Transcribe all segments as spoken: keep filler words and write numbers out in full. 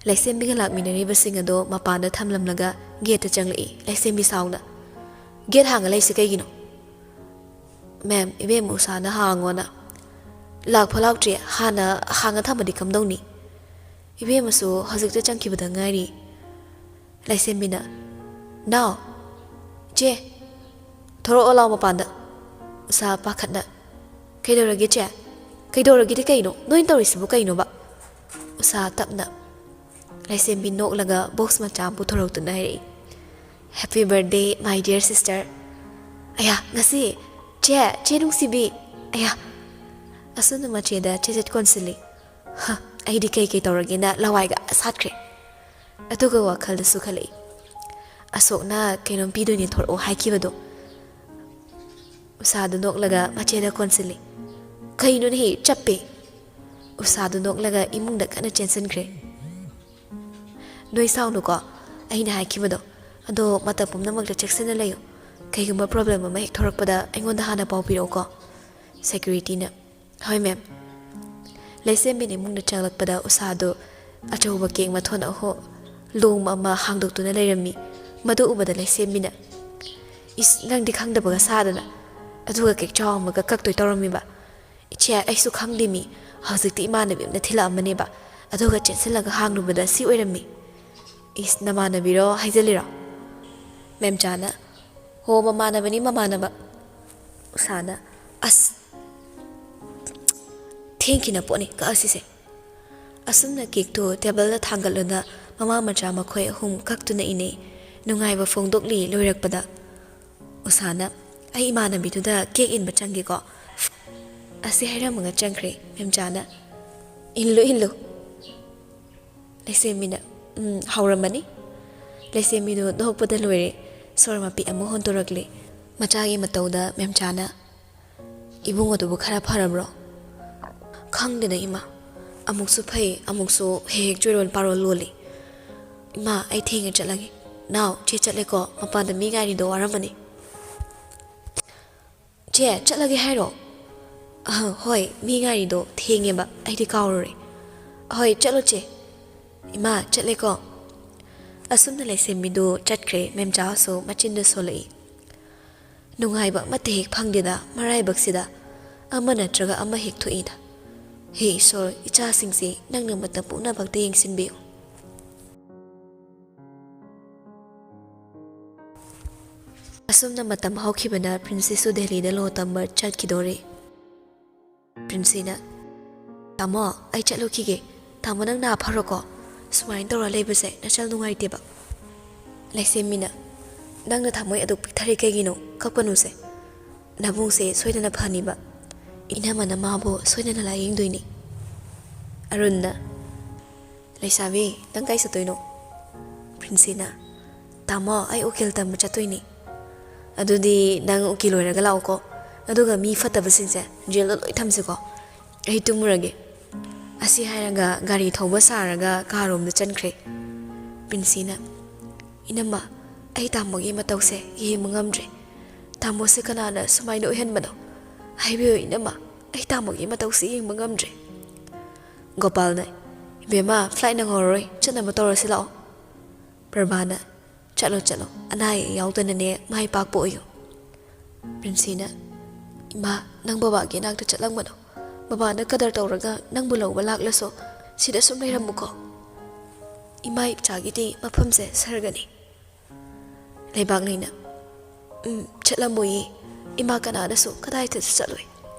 ꯂꯩꯁꯦꯝꯕꯤꯒ ꯂꯥꯛꯃꯤꯟꯅꯔꯤꯕꯁꯤꯡ ꯑꯗꯣ ꯃꯄꯥꯟꯗ ꯊꯝꯂꯝꯂꯒ ꯒꯦꯠꯇ ꯆꯪꯂꯛꯏ ꯂꯩꯁꯦꯝꯕꯤ ꯁꯥꯎꯅ꯫ "ꯒꯦꯠ ꯍꯥꯡꯉ ꯂꯩꯁꯦ ꯀꯩꯒꯤꯅꯣ?" "ꯃꯦꯝ, ꯏꯕꯦꯝꯃ ꯎꯁꯥꯅ ꯍꯥꯡꯉꯣꯅ꯫ ꯂꯥꯛꯐꯥꯎ ꯂꯥꯛꯇ꯭ꯔꯤ, ꯍꯥꯟꯅ ꯍꯥꯡꯉ ꯊꯝꯃꯗꯤ ꯀꯝꯗꯧꯅꯤ? ꯏꯕꯦꯝꯃꯁꯨ ꯍꯧꯖꯤꯛꯇ ꯆꯪꯈꯤꯕꯗ ꯉꯥꯏꯔꯤ꯫" ꯂꯩꯁꯦꯝꯕꯤꯅ, "ꯅꯥꯎ, ꯆꯦ, ꯊꯣꯔꯛꯑꯣ ꯂꯥꯎ ꯃꯄꯥꯟꯗ꯫" ꯎꯁꯥ ꯄꯥꯈꯠꯅ, "ꯀꯩꯗꯧꯔꯒꯦ ꯆꯦ? ꯀꯩꯗꯧꯔꯒꯦꯗꯤ ꯀꯩꯅꯣ? ꯅꯣꯏꯅ ꯇꯧꯔꯤꯁꯤꯕꯨ ꯀꯩꯅꯣꯕ?" ꯎꯁꯥ ꯇꯞꯅ, ꯂꯩꯁꯦꯝꯕꯤ ꯅꯣꯛꯂꯒ ꯕꯣꯛꯁ ꯃꯆꯥ ꯑꯃ ꯄꯨꯊꯣꯔꯛꯇꯨꯅ ꯍꯥꯏꯔꯛꯏ, "Happy birthday, my dear sister." "ꯑꯌꯥ, ꯉꯁꯤ? ꯆꯦ, ꯆꯦ ꯅꯨꯡꯁꯤꯕꯤ꯫ ꯑꯌꯥ!" ꯑꯁꯨꯝꯅ ꯃꯆꯦꯗ ꯆꯦꯆꯦꯠ ꯀꯣꯟꯁꯤꯜꯂꯤ꯫ ꯍ, ꯑꯩꯗꯤ ꯀꯩ ꯀꯩ ꯇꯧꯔꯒꯦꯅ ꯂꯋꯥꯏꯒ ꯁꯥꯠꯈ꯭ꯔꯦ꯫ ꯑꯗꯨꯒ ꯋꯥꯈꯜꯗꯁꯨ ꯈꯜꯂꯛꯏ, "ꯑꯁꯣꯛꯅ ꯀꯩꯅꯣꯝ ꯄꯤꯗꯣꯏꯅꯦ ꯊꯣꯔꯛꯑꯣ ꯍꯥꯏꯈꯤꯕꯗꯣ꯫" ꯎꯁꯥꯗꯨ ꯅꯣꯛꯂꯒ ꯃꯆꯦꯗ ꯀꯣꯟꯁꯤꯜꯂꯤ꯫ "ꯀꯩꯅꯣꯅꯦꯍꯦ, ꯆꯞꯄꯦ!" ꯎꯁꯥꯗꯨ ꯅꯣꯛꯂꯒ ꯏꯃꯨꯡꯗ ꯀꯟꯅ ꯆꯦꯟꯁꯤꯟꯈ꯭ꯔꯦ꯫ "ꯅꯣꯏ ꯁꯥꯎꯅꯨꯀꯣ, ꯑꯩꯅ ꯍꯥꯏꯈꯤꯕꯗꯣ꯫ ꯑꯗꯣ ꯃꯇꯝ ꯄꯨꯝꯅꯃꯛꯇ ꯆꯦꯛꯁꯤꯟꯅ ꯂꯩꯌꯨ꯫ ꯀꯩꯒꯨꯝꯕ ꯄ꯭ꯔꯣꯕ꯭ꯂꯦꯝ ꯑꯃ ꯍꯦꯛ ꯊꯣꯔꯛꯄꯗ ꯑꯩꯉꯣꯟꯗ ꯍꯥꯟꯅ ꯄꯥꯎ ꯄꯤꯔꯛꯎꯀꯣ꯫" ꯁꯦꯀ꯭ꯌꯨꯔꯤꯇꯤꯅ, "ꯍꯣꯏ ꯃꯦꯝ꯫" ꯂꯩꯁꯦꯝꯕꯤꯅ ꯏꯃꯨꯡꯗ ꯆꯪꯂꯛꯄꯗ ꯎꯁꯥꯗꯨ ꯑꯆꯧꯕ ꯀꯦꯛ ꯃꯊꯣꯟ ꯑꯍꯨꯝ, ꯂꯣꯡꯕ ꯑꯃ ꯍꯥꯡꯗꯣꯛꯇꯨꯅ ꯂꯩꯔꯝꯃꯤ꯫ ꯃꯗꯨ ꯎꯕꯗ ꯂꯩꯁꯦꯝꯕꯤꯅ, "ꯏꯁ, ꯅꯪꯗꯤ ꯈꯪꯗꯕꯒ ꯁꯥꯗꯅ, ꯑꯗꯨꯒ ꯀꯦꯛ ꯆꯥꯎ ꯑꯃꯒ ꯀꯛꯇꯣꯏ ꯇꯧꯔꯝꯃꯤꯕ?" "ꯏꯆꯦ, ꯑꯩꯁꯨ ꯈꯪꯗꯦ ꯃꯤ꯫ ꯍꯧꯖꯤꯛꯇꯤ ꯏꯃꯥꯟꯅꯕꯤ ꯑꯃꯅ ꯊꯤꯜꯂꯛꯑꯝꯕꯅꯦꯕ꯫ ꯑꯗꯨꯒ ꯆꯦꯟꯁꯤꯜꯂꯒ ꯍꯥꯡꯂꯨꯕꯗ ꯁꯤ ꯑꯣꯏꯔꯝꯃꯤ꯫" "ꯏꯁ, ꯅꯃꯥꯟꯅꯕꯤꯔꯣ ꯍꯥꯏꯖꯜꯂꯤꯔꯣ?" ꯃꯦꯝꯆꯥꯅ, "ꯍꯣ, ꯃꯃꯥꯟꯅꯕꯅꯤ, ꯃꯃꯥꯟꯅꯕ꯫" ꯎꯁꯥꯅ, "ꯑꯁ, ꯊꯦꯡꯈꯤꯅ ꯄꯣꯠꯅꯤ, ꯀꯛꯑꯁꯤꯁꯦ꯫" ꯑꯁꯨꯝꯅ ꯀꯦꯛꯇꯨ ꯇꯦꯕꯜꯗ ꯊꯥꯡꯒꯠꯂꯨꯅ ꯃꯃꯥ ꯃꯆꯥ ꯃꯈꯣꯏ ꯑꯍꯨꯝ ꯀꯛꯇꯨꯅ ꯏꯅꯩ꯫ ꯅꯨꯡꯉꯥꯏꯕ ꯐꯣꯡꯗꯣꯛꯂꯤ ꯂꯣꯏꯔꯛꯄꯗ꯫ ꯎꯁꯥꯅ, "ꯑꯩ ꯏꯃꯥꯟꯅꯕꯤꯗꯨꯗ ꯀꯦꯛ ꯏꯟꯕ ꯆꯪꯒꯦꯀꯣ꯫" ꯑꯁꯤ ꯍꯥꯏꯔꯝꯃꯒ ꯆꯪꯈ꯭ꯔꯦ꯫ ꯃꯦꯝꯆꯥꯅ, "ꯏꯜꯂꯨ, ꯏꯜꯂꯨ꯫" ꯂꯩꯁꯦꯝꯕꯤꯅ, "ꯎꯝ, ꯍꯧꯔꯝꯃꯅꯤ꯫" ꯂꯩꯁꯦꯝꯕꯤꯗꯨ ꯅꯣꯛꯄꯗ ꯂꯣꯏꯔꯦ꯫ ꯁꯣꯔ ꯃꯄꯤ ꯑꯃ ꯍꯣꯟꯗꯣꯔꯛꯂꯦ꯫ ꯃꯆꯥꯒꯤ ꯃꯇꯧꯗ ꯃꯦꯝꯆꯥꯅ, "ꯏꯕꯨꯡ ꯑꯗꯨꯕꯨ ꯈꯔ ꯐꯔꯕ꯭ꯔꯣ?" "ꯈꯪꯗꯦꯗ ꯏꯃꯥ, ꯑꯃꯨꯛꯁꯨ ꯐꯩ, ꯑꯃꯨꯛꯁꯨ ꯍꯦꯛ ꯍꯦꯛ ꯆꯣꯏꯔꯣꯜ ꯄꯥꯔꯣꯜ ꯂꯣꯜꯂꯤ꯫ ꯏꯃꯥ, ꯑꯩ ꯊꯦꯡꯉꯦ, ꯆꯠꯂꯒꯦ꯫ ꯅꯥꯎ, ꯆꯦ ꯆꯠꯂꯦꯀꯣ, ꯃꯄꯥꯟꯗ ꯃꯤ ꯉꯥꯏꯔꯤꯗꯣ ꯋꯥꯔꯝꯃꯅꯤ꯫" "ꯆꯦ, ꯆꯠꯂꯒꯦ ꯍꯥꯏꯔꯣ?" "ꯑꯍ, ꯍꯣꯏ, ꯃꯤ ꯉꯥꯏꯔꯤꯗꯣ ꯊꯦꯡꯉꯦꯕ, ꯑꯩꯗꯤ ꯀꯥꯎꯔꯨꯔꯦ꯫" "ꯍꯣꯏ, ꯆꯠꯂꯣ ꯆꯦ꯫" ꯏꯃꯥ, ꯆꯠꯂꯦꯀꯣ꯫ ꯑꯁꯨꯝꯅ ꯂꯩꯁꯦꯝꯕꯤꯗꯨ ꯆꯠꯈ꯭ꯔꯦ꯫ ꯃꯦꯝꯆꯥꯁꯨ ꯃꯆꯤꯟꯗꯨ ꯁꯣꯜꯂꯛꯏ꯫ ꯅꯨꯡꯉꯥꯏꯕ ꯑꯃꯠꯇ ꯍꯦꯛ ꯐꯪꯗꯦꯗ ꯃꯔꯥꯏꯕꯛꯁꯤꯗ꯫ ꯑꯃ ꯅꯠꯇ꯭ꯔꯒ ꯑꯃ ꯍꯦꯛ ꯊꯣꯛꯏꯗ꯫ ꯍꯦ ꯏꯁꯣꯔ, ꯏꯆꯥꯁꯤꯡꯁꯤ ꯅꯪꯅ ꯃꯇꯝ ꯄꯨꯝꯅꯃꯛꯇ ꯌꯦꯡꯁꯤꯟꯕꯤꯌꯨ꯫ ꯑꯁꯨꯝꯅ ꯃꯇꯝ ꯍꯧꯈꯤꯕꯅ ꯄ꯭ꯔꯤꯟꯁꯤꯁꯨ ꯗꯦꯜꯂꯤꯗ ꯂꯣ ꯇꯝꯕ ꯆꯠꯈꯤꯗꯣꯔꯦ꯫ ꯄ꯭ꯔꯤꯟꯁꯤꯅ, "ꯇꯥꯃꯣ, ꯑꯩ ꯆꯠꯂꯨꯈꯤꯒꯦ꯫ ꯇꯥꯃꯣ, ꯅꯪ ꯅꯥ ꯐꯔꯣꯀꯣ꯫ ꯁꯨꯃꯥꯏꯅ ꯇꯧꯔ ꯂꯩꯕꯁꯦ ꯅꯆꯜ ꯅꯨꯡꯉꯥꯏꯇꯦꯕ꯫" ꯂꯩꯁꯦꯝꯕꯤꯅ, "ꯅꯪꯅ ꯊꯃꯣꯏ ꯑꯗꯨꯛ ꯄꯤꯛꯊꯔꯤ ꯀꯩꯒꯤꯅꯣ? ꯀꯞꯀꯅꯨꯁꯦ꯫ ꯅꯕꯨꯡꯁꯦ ꯁꯣꯏꯗꯅ ꯐꯅꯤꯕ꯫ ꯏꯅꯝꯃꯅ ꯃꯥꯕꯨ ꯁꯣꯏꯗꯅ ꯂꯥꯌꯦꯡꯗꯣꯏꯅꯤ꯫" ꯑꯔꯨꯟꯅ, "ꯂꯩꯁꯥꯕꯤ, ꯅꯪ ꯀꯥꯏ ꯆꯠꯇꯣꯏꯅꯣ?" ꯄ꯭ꯔꯤꯟꯁꯤꯅ, "ꯇꯥꯃꯣ, ꯑꯩ ꯎꯀꯤꯜ ꯇꯝꯕ ꯆꯠꯇꯣꯏꯅꯤ꯫" "ꯑꯗꯨꯗꯤ ꯅꯪ ꯎꯀꯤꯜ ꯑꯣꯏꯔꯒ ꯂꯥꯛꯎꯀꯣ꯫ ꯑꯗꯨꯒ ꯃꯤ ꯐꯠꯇꯕꯁꯤꯡꯁꯦ ꯖꯦꯜꯗ ꯂꯣꯏ ꯊꯝꯁꯤꯀꯣ꯫ ꯑꯩ ꯇꯨꯝꯃꯨꯔꯒꯦ꯫" ꯑꯁꯤ ꯍꯥꯏꯔꯒ ꯒꯥꯔꯤ ꯊꯧꯕ ꯁꯥꯔꯒ ꯀꯥꯔꯣꯝꯗ ꯆꯪꯈ꯭ꯔꯦ꯫ ꯄ꯭ꯔꯤꯟꯁꯤꯅ, "ꯏꯅꯝꯃ, ꯑꯩ ꯇꯥꯃꯣꯒꯤ ꯃꯇꯧꯁꯦ ꯌꯦꯡꯕ ꯉꯝꯗ꯭ꯔꯦ꯫ ꯇꯥꯃꯣꯁꯦ ꯀꯅꯥꯅ ꯁꯨꯃꯥꯏꯅ ꯑꯣꯏꯍꯟꯕꯅꯣ? ꯍꯥꯏꯕꯤꯌꯨ ꯏꯅꯝꯃ, ꯑꯩ ꯇꯥꯃꯣꯒꯤ ꯃꯇꯧꯁꯦ ꯌꯦꯡꯕ ꯉꯝꯗ꯭ꯔꯦ꯫" ꯒꯣꯄꯥꯜꯅ, "ꯏꯕꯦꯝꯃ, ꯐ꯭ꯂꯥꯏꯠ ꯅꯪꯍꯧꯔꯔꯣꯏ, ꯆꯠꯅꯕ ꯇꯧꯔꯁꯤ ꯂꯥꯛꯑꯣ꯫" ꯄ꯭ꯔꯚꯥꯅ, "ꯆꯠꯂꯣ, ꯆꯠꯂꯣ, ꯑꯅꯥ ꯑꯌꯦꯛ ꯌꯥꯎꯗꯅꯅꯦ ꯃꯥꯏ ꯄꯥꯛꯄ ꯑꯣꯏꯌꯨ꯫" ꯄ꯭ꯔꯤꯟꯁꯤꯅ, "ꯏꯃꯥ, ꯅꯪ ꯕꯕꯥꯒꯤ ꯏꯅꯥꯛꯇ ꯆꯠꯂꯝꯒꯅꯨ꯫ ꯕꯕꯥꯅ ꯀꯗꯔ ꯇꯧꯔꯒ ꯅꯪꯕꯨ ꯂꯧꯕ ꯂꯥꯛꯂꯁꯨ ꯁꯤꯗ ꯁꯨꯝ ꯂꯩꯔꯝꯃꯨꯀꯣ꯫ ꯏꯃꯥ ꯏꯆꯥꯒꯤꯗꯤ ꯃꯐꯝꯁꯦ ꯁꯔꯒꯅꯤ꯫" ꯂꯩꯕꯥꯛꯂꯩꯅ, "ꯎꯝ, ꯆꯠꯂꯝꯃꯣꯏꯌꯦ꯫ ꯏꯃꯥ ꯀꯅꯥꯗꯁꯨ ꯀꯗꯥꯏꯗꯁꯨ ꯆꯠꯂꯣꯏ꯫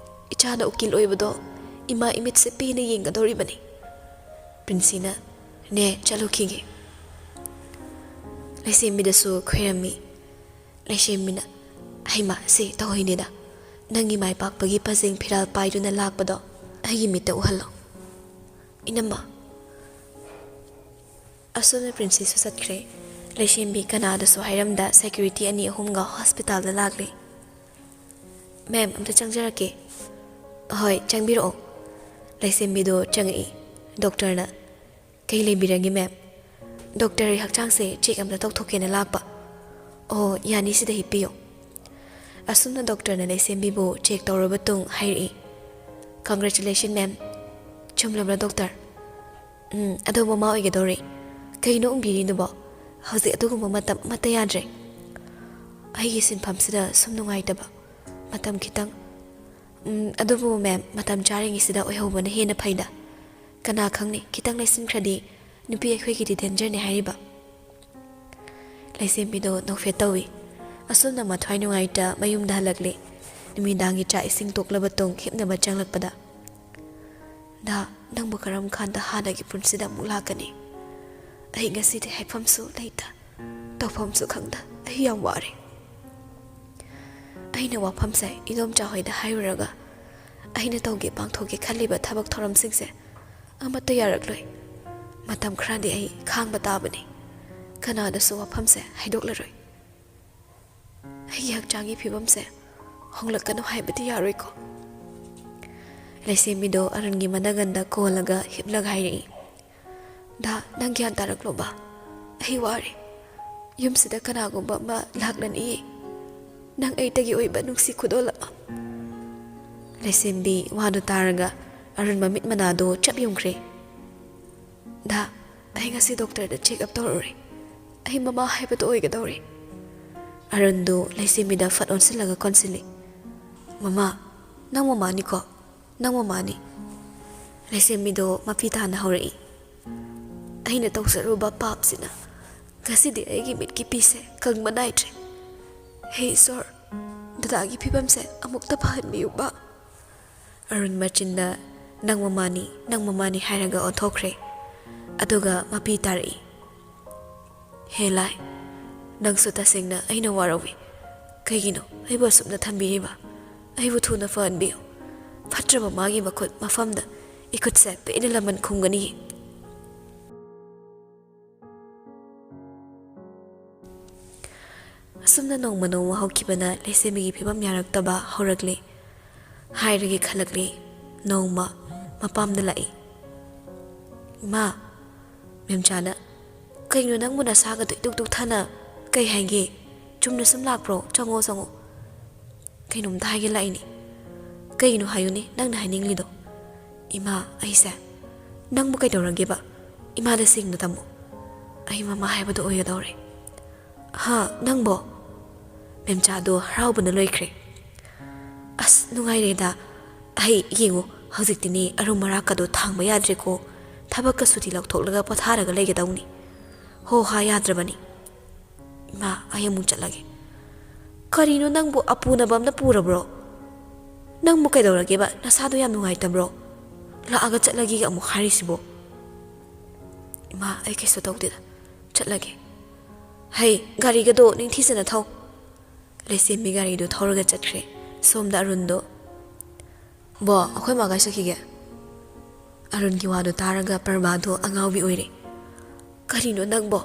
ꯏꯆꯥꯅ ꯎꯀꯤꯜ ꯑꯣꯏꯕꯗꯣ ꯏꯃꯥ ꯏꯃꯤꯠꯁꯦ ꯄꯦꯟꯅ ꯌꯦꯡꯒꯗꯧꯔꯤꯕꯅꯤ꯫" ꯄ꯭ꯔꯤꯟꯁꯤꯅ, "ꯅꯦ, ꯆꯠꯂꯨꯈꯤꯒꯦ꯫" ꯂꯩꯁꯦꯝꯕꯤꯗꯁꯨ ꯈꯣꯏꯔꯝꯃꯤ꯫ ꯂꯩꯁꯦꯝꯕꯤꯅ, "ꯍꯩꯃꯥ, ꯁꯤ ꯇꯧꯍꯩꯅꯦꯗ꯫ ꯅꯪꯒꯤ ꯃꯥꯏ ꯄꯥꯛꯄꯒꯤ ꯄꯖꯦꯡ ꯐꯤꯔꯥꯜ ꯄꯥꯏꯗꯨꯅ ꯂꯥꯛꯄꯗꯣ ꯑꯩꯒꯤ ꯃꯤꯠꯇ ꯎꯍꯜꯂꯣ, ꯏꯅꯝꯃ꯫" ꯑꯁꯨꯝꯅ ꯄ꯭ꯔꯤꯟꯁꯤꯁꯨ ꯆꯠꯈ꯭ꯔꯦ꯫ ꯂꯩꯁꯦꯝꯕꯤ ꯀꯅꯥꯗꯁꯨ ꯍꯥꯏꯔꯝꯗ ꯁꯦꯀ꯭ꯌꯨꯔꯤꯇꯤ ꯑꯅꯤ ꯑꯍꯨꯝꯒ ꯍꯣꯁꯄꯤꯇꯥꯜꯗ ꯂꯥꯛꯂꯦ꯫ "ꯃꯦꯝ, ꯑꯝꯇ ꯆꯪꯖꯔꯛꯀꯦ꯫" "ꯍꯣꯏ, ꯆꯪꯕꯤꯔꯛꯑꯣ꯫" ꯂꯩꯁꯦꯝꯕꯤꯗꯣ ꯆꯪꯉꯛꯏ꯫ ꯗꯣꯛꯇꯔꯅ, "ꯀꯩ ꯂꯩꯕꯤꯔꯒꯦ ꯃꯦꯝ?" "ꯗꯣꯛꯇꯔ, ꯑꯩ ꯍꯛꯆꯥꯡꯁꯦ ꯆꯦꯛ ꯑꯝꯇ ꯇꯧꯊꯣꯛꯀꯦꯅ ꯂꯥꯛꯄ꯫" "ꯑꯣ, ꯌꯥꯅꯤ, ꯁꯤꯗ ꯍꯤꯞꯄꯤꯌꯨ꯫" ꯑꯁꯨꯝꯅ ꯗꯣꯛꯇꯔꯅ ꯂꯩꯁꯦꯝꯕꯤꯕꯨ ꯆꯦꯛ ꯇꯧꯔꯕ ꯇꯨꯡ ꯍꯥꯏꯔꯛꯏ, "Congratulations ꯃꯦꯝ꯫" "ꯆꯨꯝꯂꯕ꯭ꯔꯥ ꯗꯣꯛꯇꯔ?" "ꯎꯝ, ꯑꯗꯣ ꯃꯃꯥ ꯑꯣꯏꯒꯗꯧꯔꯦ꯫ ꯀꯩꯅꯣ ꯎꯪꯕꯤꯔꯤꯗꯨꯕꯣ? ꯍꯧꯖꯤꯛ ꯑꯗꯨꯒꯨꯝꯕ ꯃꯇꯝ ꯑꯃꯠꯇ ꯌꯥꯗ꯭ꯔꯦ꯫ ꯑꯩꯒꯤ ꯁꯤꯟꯐꯝꯁꯤꯗ ꯁꯨꯝ ꯅꯨꯡꯉꯥꯏꯇꯕ꯫ ꯃꯇꯝ ꯈꯤꯇꯪ, ꯎꯝ, ꯑꯗꯨꯕꯨ ꯃꯦꯝ, ꯃꯇꯝ ꯆꯥꯔꯤꯉꯩꯁꯤꯗ ꯑꯣꯏꯍꯧꯕꯅ ꯍꯦꯟꯅ ꯐꯩꯗ꯫ ꯀꯅꯥ ꯈꯪꯅꯤ, ꯈꯤꯇꯪ ꯂꯩꯁꯤꯟꯈ꯭ꯔꯗꯤ ꯅꯨꯄꯤ ꯑꯩꯈꯣꯏꯒꯤꯗꯤ ꯗꯦꯟꯖꯔꯅꯦ ꯍꯥꯏꯔꯤꯕ꯫" ꯂꯩꯁꯦꯝꯕꯤꯗꯣ ꯅꯣꯛꯐꯦꯠ ꯇꯧꯏ꯫ ꯑꯁꯨꯝꯅ ꯃꯊ꯭ꯋꯥꯏ ꯅꯨꯡꯉꯥꯏꯇ ꯃꯌꯨꯝꯗ ꯍꯜꯂꯛꯂꯦ꯫ ꯅꯨꯃꯤꯗꯥꯡꯒꯤ ꯆꯥꯛ ꯏꯁꯤꯡ ꯇꯣꯛꯂꯕ ꯇꯨꯡ ꯍꯤꯞꯅꯕ ꯆꯪꯂꯛꯄꯗ, "ꯗꯥ, ꯅꯪꯕꯨ ꯀꯔꯝ ꯀꯥꯟꯗ ꯍꯥꯟꯅꯒꯤ ꯄꯨꯟꯁꯤꯗ ꯑꯃꯨꯛ ꯂꯥꯛꯀꯅꯤ? ꯑꯩ ꯉꯁꯤꯗꯤ ꯍꯥꯏꯐꯝꯁꯨ ꯂꯩꯇ, ꯇꯧꯐꯝꯁꯨ ꯈꯪꯗ ꯑꯩ ꯌꯥꯝ ꯋꯥꯔꯦ꯫ ꯑꯩꯅ ꯋꯥꯐꯝꯁꯦ ꯏꯗꯣꯝꯆꯥ ꯍꯣꯏꯗ ꯍꯥꯏꯔꯨꯔꯒ ꯑꯩꯅ ꯇꯧꯒꯦ ꯄꯥꯡꯊꯣꯛꯀꯦ ꯈꯜꯂꯤꯕ ꯊꯕꯛ ꯊꯧꯔꯝꯁꯤꯡꯁꯦ ꯑꯃꯠꯇ ꯌꯥꯔꯛꯂꯣꯏ꯫ ꯃꯇꯝ ꯈꯔꯗꯤ ꯑꯩ ꯈꯥꯡꯕ ꯇꯥꯕꯅꯤ꯫ ꯀꯅꯥꯗꯁꯨ ꯋꯥꯐꯝꯁꯦ ꯍꯥꯏꯗꯣꯛꯂꯔꯣꯏ꯫ ꯑꯩꯒꯤ ꯍꯛꯆꯥꯡꯒꯤ ꯐꯤꯕꯝꯁꯦ ꯍꯣꯡꯂꯛꯀꯅꯨ ꯍꯥꯏꯕꯗꯤ ꯌꯥꯔꯣꯏꯀꯣ꯫" ꯂꯩꯁꯦꯝꯕꯤꯗꯣ ꯑꯔꯨꯟꯒꯤ ꯃꯅꯒꯟꯗ ꯀꯣꯜꯂꯒ ꯍꯤꯞꯂꯒ ꯍꯥꯏꯔꯛꯏ, "ꯗꯥ, ꯅꯪ ꯒ꯭ꯌꯥꯟ ꯇꯥꯔꯛꯂꯣꯕ꯫ ꯑꯩ ꯋꯥꯔꯦ꯫ ꯌꯨꯝꯁꯤꯗ ꯀꯅꯥꯒꯨꯝꯕ ꯑꯃ ꯂꯥꯛꯂꯅꯤꯌꯦ꯫ ꯅꯪ ꯑꯩꯇꯒꯤ ꯑꯣꯏꯕ ꯅꯨꯡꯁꯤ ꯈꯨꯗꯣꯜ ꯑꯃ꯫" ꯂꯩꯁꯦꯝꯕꯤ ꯋꯥꯗꯨ ꯇꯥꯔꯒ ꯑꯔꯨꯟ ꯃꯃꯤꯠ ꯃꯅꯥꯗꯣ ꯆꯞ ꯌꯨꯝꯈ꯭ꯔꯦ꯫ "ꯗꯥ, ꯑꯩ ꯉꯁꯤ ꯗꯣꯛꯇꯔꯗ ꯆꯦꯛ ꯑꯞ ꯇꯧꯔꯨꯔꯦ꯫ ꯑꯩ ꯃꯃꯥ ꯍꯥꯏꯕꯗꯨ ꯑꯣꯏꯒꯗꯧꯔꯦ꯫" ꯑꯔꯨꯟꯗꯨ ꯂꯩꯁꯦꯝꯕꯤꯗ ꯐꯠ ꯑꯣꯟꯁꯤꯜꯂꯒ ꯀꯣꯟꯁꯤꯜꯂꯤ꯫ "ꯃꯃꯥ, ꯅꯪ ꯃꯃꯥꯅꯤꯀꯣ? ꯅꯪ ꯃꯃꯥꯅꯤ꯫" ꯂꯩꯁꯦꯝꯕꯤꯗꯣ ꯃꯄꯤ ꯇꯥꯅ ꯍꯧꯔꯛꯏ꯫ "ꯑꯩꯅ ꯇꯧꯖꯔꯨꯕ ꯄꯥꯞꯁꯤꯅ ꯉꯁꯤꯗꯤ ꯑꯩꯒꯤ ꯃꯤꯠꯀꯤ ꯄꯤꯁꯦ ꯀꯪꯕ ꯅꯥꯏꯗ꯭ꯔꯦ꯫ ꯍꯦ ꯏꯁꯣꯔ, ꯗꯗꯥꯒꯤ ꯐꯤꯕꯝꯁꯦ ꯑꯃꯨꯛꯇ ꯐꯍꯟꯕꯤꯌꯨꯕ꯫" ꯑꯔꯨꯟ ꯃꯆꯤꯟꯗ "ꯅꯪ ꯃꯃꯥꯅꯤ, ꯅꯪ ꯃꯃꯥꯅꯤ" ꯍꯥꯏꯔꯒ ꯑꯣꯟꯊꯣꯛꯈ꯭ꯔꯦ꯫ ꯑꯗꯨꯒ ꯃꯄꯤ ꯇꯥꯔꯛꯏ꯫ "ꯍꯦ ꯂꯥꯏ, ꯅꯪꯁꯨ ꯇꯁꯦꯡꯅ ꯑꯩꯅ ꯋꯥꯔꯧꯏ꯫ ꯀꯩꯒꯤꯅꯣ ꯑꯩꯕꯨ ꯑꯁꯨꯝꯅ ꯊꯝꯕꯤꯔꯤꯕ? ꯑꯩꯕꯨ ꯊꯨꯅ ꯐꯍꯟꯕꯤꯌꯨ꯫ ꯐꯠꯇ꯭ꯔꯕ ꯃꯥꯒꯤ ꯃꯈꯨꯠ ꯃꯐꯝꯗ ꯏꯈꯨꯠꯁꯦ ꯄꯦꯟꯅ ꯂꯃꯟ ꯈꯨꯝꯒꯅꯤ꯫" ꯑꯁꯨꯝꯅ ꯅꯣꯡꯃ ꯅꯣꯡꯃ ꯍꯧꯈꯤꯕꯅ ꯂꯩꯁꯦꯝꯕꯤꯒꯤ ꯐꯤꯕꯝ ꯌꯥꯔꯛꯇꯕ ꯍꯧꯔꯛꯂꯦ꯫ ꯍꯥꯏꯔꯒꯦ ꯈꯜꯂꯛꯂꯦ꯫ ꯅꯣꯡꯃ ꯃꯄꯥꯝꯗ ꯂꯥꯛꯏ꯫ "ꯏꯃꯥ", ꯃꯦꯝꯆꯥꯅ, "ꯀꯩꯅꯣ ꯅꯪꯕꯨ ꯅꯁꯥꯒꯗꯣ ꯏꯇꯨꯛ ꯇꯨꯛꯊꯅ? ꯀꯩ ꯍꯥꯏꯒꯦ? ꯆꯨꯝꯅ ꯁꯨꯝ ꯂꯥꯛꯄ꯭ꯔꯣ? ꯆꯪꯉꯣ, ꯆꯪꯉꯣ꯫ ꯀꯩꯅꯣꯝꯇ ꯍꯥꯏꯒꯦ ꯂꯥꯛꯏꯅꯦ꯫" "ꯀꯩꯅꯣ ꯍꯥꯏꯌꯨꯅꯦ ꯅꯪꯅ ꯍꯥꯏꯅꯤꯡꯂꯤꯗꯣ?" "ꯏꯃꯥ, ꯑꯩꯁꯦ "ꯅꯪꯕꯨ ꯀꯩꯗꯧꯔꯒꯦꯕ? ꯏꯃꯥꯗ ꯁꯦꯡꯅ ꯇꯝꯃꯨ꯫ ꯑꯩ ꯃꯃꯥ ꯍꯥꯏꯕꯗꯣ ꯑꯣꯏꯒꯗꯧꯔꯦ꯫" "ꯍꯥ, ꯅꯪꯕꯣ?" ꯃꯦꯝꯆꯥꯗꯣ ꯍꯔꯥꯎꯕꯅ ꯂꯣꯏꯈ꯭ꯔꯦ꯫ "ꯑꯁ, ꯅꯨꯡꯉꯥꯏꯔꯦꯗ꯫ ꯑꯩ ꯌꯦꯡꯉꯨ, ꯍꯧꯖꯤꯛꯇꯤꯅꯦ ꯑꯔꯨꯝ ꯑꯔꯥꯛꯀꯗꯣ ꯊꯥꯡꯕ ꯌꯥꯗ꯭ꯔꯦꯀꯣ꯫ ꯊꯕꯛꯀ ꯁꯨꯇꯤ ꯂꯧꯊꯣꯛꯂꯒ ꯄꯣꯊꯥꯔꯒ ꯂꯩꯒꯗꯧꯅꯤ꯫ ꯍꯣ ꯍꯥ ꯌꯥꯗ꯭ꯔꯕꯅꯤ꯫" "ꯏꯃꯥ, ꯑꯩ ꯑꯃꯨꯛ ꯆꯠꯂꯒꯦ꯫" "ꯀꯔꯤꯅꯣ ꯅꯪꯕꯨ, ꯑꯄꯨꯅꯕ ꯑꯝꯅ ꯄꯨꯔꯕ꯭ꯔꯣ? ꯅꯪꯕꯨ ꯀꯩꯗꯧꯔꯒꯦꯕ? ꯅꯁꯥꯗꯣ ꯌꯥꯝ ꯅꯨꯡꯉꯥꯏꯇꯕ꯭ꯔꯣ? ꯂꯥꯛꯑꯒ ꯆꯠꯂꯒꯦꯒ ꯑꯃꯨꯛ ꯍꯥꯏꯔꯤꯁꯤꯕꯣ?" "ꯏꯃꯥ, ꯑꯩ ꯀꯩꯁꯨ ꯇꯧꯗꯦꯗ, ꯆꯠꯂꯒꯦ꯫" "ꯍꯩ, ꯒꯥꯔꯤꯒꯗꯣ ꯅꯤꯡꯊꯤꯖꯅ ꯊꯧ꯫" ꯂꯩꯁꯦꯝꯕꯤ ꯒꯥꯔꯤꯗꯨ ꯊꯧꯔꯒ ꯆꯠꯈ꯭ꯔꯦ꯫ ꯁꯣꯝꯗ ꯑꯔꯨꯟꯗꯣ, "ꯕꯣ, ꯑꯩꯈꯣꯏ ꯃꯥ ꯀꯥꯏ ꯆꯠꯈꯤꯒꯦ?" ꯑꯔꯨꯟꯒꯤ ꯋꯥꯗꯨ ꯇꯥꯔꯒ ꯄꯔꯕꯥꯗꯣ ꯑꯉꯥꯎꯕꯤ ꯑꯣꯏꯔꯦ꯫ "ꯀꯔꯤꯅꯣ ꯅꯪꯕꯣ?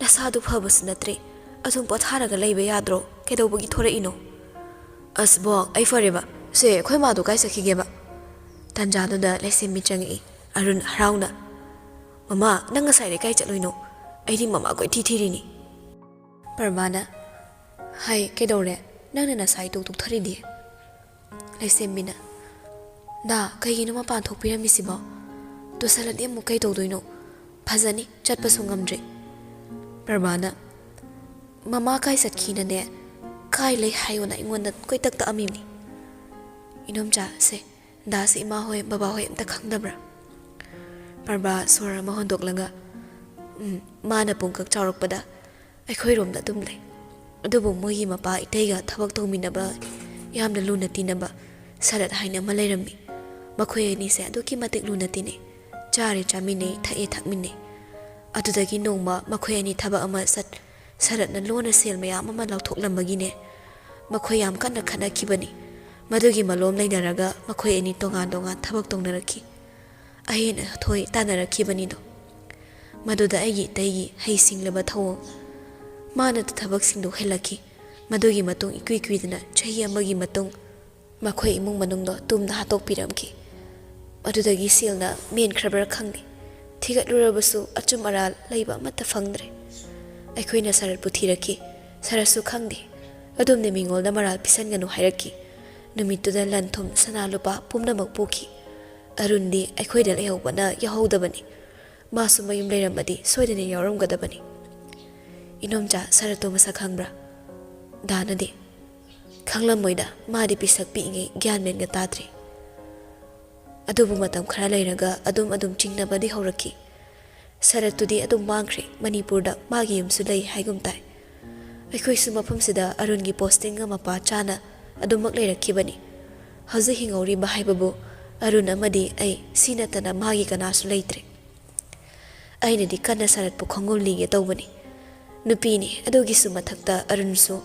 ꯅꯁꯥꯗꯨ ꯐꯕꯁꯨ ꯅꯠꯇ꯭ꯔꯦ꯫ ꯑꯗꯨꯝ ꯄꯣꯊꯥꯔꯒ ꯂꯩꯕ ꯌꯥꯗ꯭ꯔꯣ? ꯀꯩꯗꯧꯕꯒꯤ ꯊꯣꯔꯛꯏꯅꯣ?" "ꯑꯁ ꯕꯣ, ꯑꯩ ꯐꯔꯦꯕ꯫ ꯁꯦ, ꯑꯩꯈꯣꯏ ꯃꯥꯗꯣ ꯀꯥꯏ ꯆꯠꯈꯤꯒꯦꯕ?" ꯇꯥꯟꯖꯥꯗꯨꯗ ꯂꯩꯁꯦꯝꯕꯤ ꯆꯪꯉꯛꯏ꯫ ꯑꯔꯨꯟ ꯍꯔꯥꯎꯅ, "ꯃꯃꯥ, ꯅꯪ ꯉꯁꯥꯏꯗꯩ ꯀꯥꯏ ꯆꯠꯂꯨꯏꯅꯣ? ꯑꯩꯗꯤ ꯃꯃꯥ ꯀꯣꯏꯊꯤ ꯊꯤꯔꯤꯅꯤ꯫" ꯄꯔꯕꯥꯅ, "ꯍꯥꯏ, ꯀꯩꯗꯧꯔꯦ? ꯅꯪꯅ ꯅꯁꯥ ꯏꯇꯣꯛ ꯇꯣꯛꯊꯔꯤꯗꯤ?" ꯂꯩꯁꯦꯝꯕꯤꯅ, "ꯅꯥ, ꯀꯩꯒꯤꯅꯣ ꯃꯄꯥꯟ ꯊꯣꯛꯄꯤꯔꯝꯃꯤꯁꯤꯕꯣ? ꯇꯨꯁꯜꯂꯗꯤ ꯑꯃꯨꯛ ꯀꯩ ꯇꯧꯗꯣꯏꯅꯣ? ꯐꯖꯅꯤ, ꯆꯠꯄꯁꯨ ꯉꯝꯗ꯭ꯔꯤ꯫" ꯄꯔꯕꯥꯅ, "ꯃꯃꯥ ꯀꯥꯏ ꯆꯠꯈꯤꯅꯅꯦ, ꯀꯥꯏ ꯂꯩ ꯍꯥꯏꯌꯣꯅ ꯑꯩꯉꯣꯟꯗ ꯀꯣꯏꯇꯛ ꯇꯛꯑꯝꯃꯤꯅꯤ꯫" "ꯏꯅꯣꯝꯆꯥ, ꯁꯦ, ꯗꯥꯁꯦ ꯏꯃꯥ ꯍꯣꯏ, ꯕꯕꯥ ꯍꯣꯏ ꯑꯝꯇ ꯈꯪꯗꯕ꯭ꯔꯥ?" ꯄꯔꯕꯥ ꯁꯣꯔ ꯑꯃ ꯍꯣꯟꯗꯣꯛꯂꯒ, "ꯎꯝ, ꯃꯥꯅ ꯄꯨꯡꯀꯛ ꯆꯥꯎꯔꯛꯄꯗ ꯑꯩꯈꯣꯏꯔꯣꯝꯗ ꯑꯗꯨꯝ ꯂꯩ꯫ ꯑꯗꯨꯕꯨ ꯃꯣꯏꯒꯤ ꯃꯄꯥ ꯏꯇꯩꯒ ꯊꯕꯛ ꯇꯧꯃꯤꯟꯅꯕ, ꯌꯥꯝꯅ ꯂꯨꯅ ꯇꯤꯟꯅꯕ ꯁꯔꯠ ꯍꯥꯏꯅ ꯑꯃ ꯂꯩꯔꯝꯃꯤ꯫ ꯃꯈꯣꯏ ꯑꯅꯤꯁꯦ ꯑꯗꯨꯛꯀꯤ ꯃꯇꯤꯛ ꯂꯨꯅ ꯇꯤꯟꯅꯩ꯫ ꯆꯥꯔꯦ ꯆꯥꯃꯤꯟꯅꯩ, ꯊꯛꯑꯦ ꯊꯛꯃꯤꯟꯅꯩ꯫ ꯑꯗꯨꯗꯒꯤ ꯅꯣꯡꯃ ꯃꯈꯣꯏ ꯑꯅꯤ ꯊꯕꯛ ꯑꯃ ꯆꯠ-, ꯁꯔꯠꯅ ꯂꯣꯟꯅ ꯁꯦꯜ ꯃꯌꯥꯝ ꯑꯃ ꯂꯧꯊꯣꯛꯂꯝꯕꯒꯤꯅꯦ, ꯃꯈꯣꯏ ꯌꯥꯝ ꯀꯟꯅ ꯈꯠꯅꯈꯤꯕꯅꯤ꯫ ꯃꯗꯨꯒꯤ ꯃꯂꯣꯝ ꯂꯩꯅꯔꯒ ꯃꯈꯣꯏ ꯑꯅꯤ ꯇꯣꯉꯥꯟ ꯇꯣꯉꯥꯟ ꯊꯕꯛ ꯇꯧꯅꯔꯛꯈꯤ꯫ ꯑꯍꯦꯟ ꯑꯊꯣꯏ ꯇꯥꯟꯅꯔꯛꯈꯤꯕꯅꯤꯗꯣ꯫ ꯃꯗꯨꯗ ꯑꯩꯒꯤ ꯏꯇꯩꯒꯤ ꯍꯩꯁꯤꯡꯂꯕ ꯊꯧꯑꯣꯡ, ꯃꯥꯅ ꯊꯕꯛꯁꯤꯡꯗꯨ ꯍꯦꯜꯂꯛꯈꯤ꯫ ꯃꯗꯨꯒꯤ ꯃꯇꯨꯡ ꯏꯀꯨꯏ ꯀꯨꯏꯗꯅ ꯆꯍꯤ ꯑꯃꯒꯤ ꯃꯇꯨꯡ ꯃꯈꯣꯏ ꯏꯃꯨꯡ ꯃꯅꯨꯡꯗꯣ ꯇꯨꯝꯅ ꯍꯥꯠꯇꯣꯛꯄꯤꯔꯝꯈꯤ꯫ ꯃꯗꯨꯗꯒꯤ ꯁꯦꯜꯅ ꯃꯦꯟꯈ꯭ꯔꯕ꯭ꯔꯥ ꯈꯪꯗꯦ, ꯊꯤꯒꯠꯂꯨꯔꯕꯁꯨ ꯑꯆꯨꯝ ꯑꯔꯥꯜ ꯂꯩꯕ ꯑꯃꯠꯇ ꯐꯪꯗ꯭ꯔꯦ꯫ ꯑꯩꯈꯣꯏꯅ ꯁꯔꯠꯄꯨ ꯊꯤꯔꯛꯈꯤ꯫ ꯁꯔꯠꯁꯨ ꯈꯪꯗꯦ꯫ ꯑꯗꯨꯝꯅ ꯃꯤꯉꯣꯟꯗ ꯃꯔꯥꯜ ꯄꯤꯁꯟꯒꯅꯨ ꯍꯥꯏꯔꯛꯈꯤ꯫ ꯅꯨꯃꯤꯠꯇꯨꯗ ꯂꯟ ꯊꯨꯝ, ꯁꯅꯥ ꯂꯨꯄꯥ ꯄꯨꯝꯅꯃꯛ ꯄꯨꯈꯤ꯫ ꯑꯔꯨꯟꯗꯤ ꯑꯩꯈꯣꯏꯗ ꯂꯩꯍꯧꯕꯅ ꯌꯥꯎꯍꯧꯗꯕꯅꯤ꯫ ꯃꯥꯁꯨ ꯃꯌꯨꯝ ꯂꯩꯔꯝꯃꯗꯤ ꯁꯣꯏꯗꯅ ꯌꯥꯎꯔꯝꯒꯗꯕꯅꯤ꯫ "ꯏꯅꯣꯝꯆꯥ, ꯁꯔꯠꯇꯣ ꯃꯁꯛ ꯈꯪꯕ꯭ꯔꯥ?" ꯗꯥꯅꯗꯤ, "ꯈꯪꯂꯝꯃꯣꯏꯗ, ꯃꯥꯗꯤ ꯄꯤꯁꯛ ꯄꯤꯛꯏꯉꯩ ꯒ꯭ꯌꯥꯟ ꯃꯦꯟꯒ ꯇꯥꯗ꯭ꯔꯤ꯫ ꯑꯗꯨꯕꯨ ꯃꯇꯝ ꯈꯔ ꯂꯩꯔꯒ ꯑꯗꯨꯝ ꯑꯗꯨꯝ ꯆꯤꯡꯅꯕꯗꯤ ꯍꯧꯔꯛꯈꯤ꯫ ꯁꯔꯠꯇꯨꯗꯤ ꯑꯗꯨꯝ ꯃꯥꯡꯈ꯭ꯔꯦ, ꯃꯅꯤꯄꯨꯔꯗ ꯃꯥꯒꯤ ꯌꯨꯝꯁꯨ ꯂꯩ ꯍꯥꯏꯒꯨꯝ ꯇꯥꯏ꯫ ꯑꯩꯈꯣꯏꯁꯨ ꯃꯐꯝꯁꯤꯗ ꯑꯔꯨꯟꯒꯤ posting ꯒ ꯃꯄꯥ ꯆꯥꯅ ꯑꯗꯨꯃꯛ ꯂꯩꯔꯛꯈꯤꯕꯅꯤ꯫ ꯍꯧꯖꯤꯛ ꯍꯤꯡꯍꯧꯔꯤꯕ ꯍꯥꯏꯕꯕꯨ ꯑꯔꯨꯟ ꯑꯃꯗꯤ ꯑꯩ, ꯁꯤ ꯅꯠꯇꯅ ꯃꯥꯒꯤ ꯀꯅꯥꯁꯨ ꯂꯩꯇ꯭ꯔꯦ꯫ ꯑꯩꯅꯗꯤ ꯀꯟꯅ ꯁꯔꯠꯄꯨ ꯈꯣꯡꯒꯨꯜ ꯂꯤꯒꯦ ꯇꯧꯕꯅꯤ꯫ ꯅꯨꯄꯤꯅꯤ, ꯑꯗꯨꯒꯤꯁꯨ ꯃꯊꯛꯇ ꯑꯔꯨꯟꯁꯨ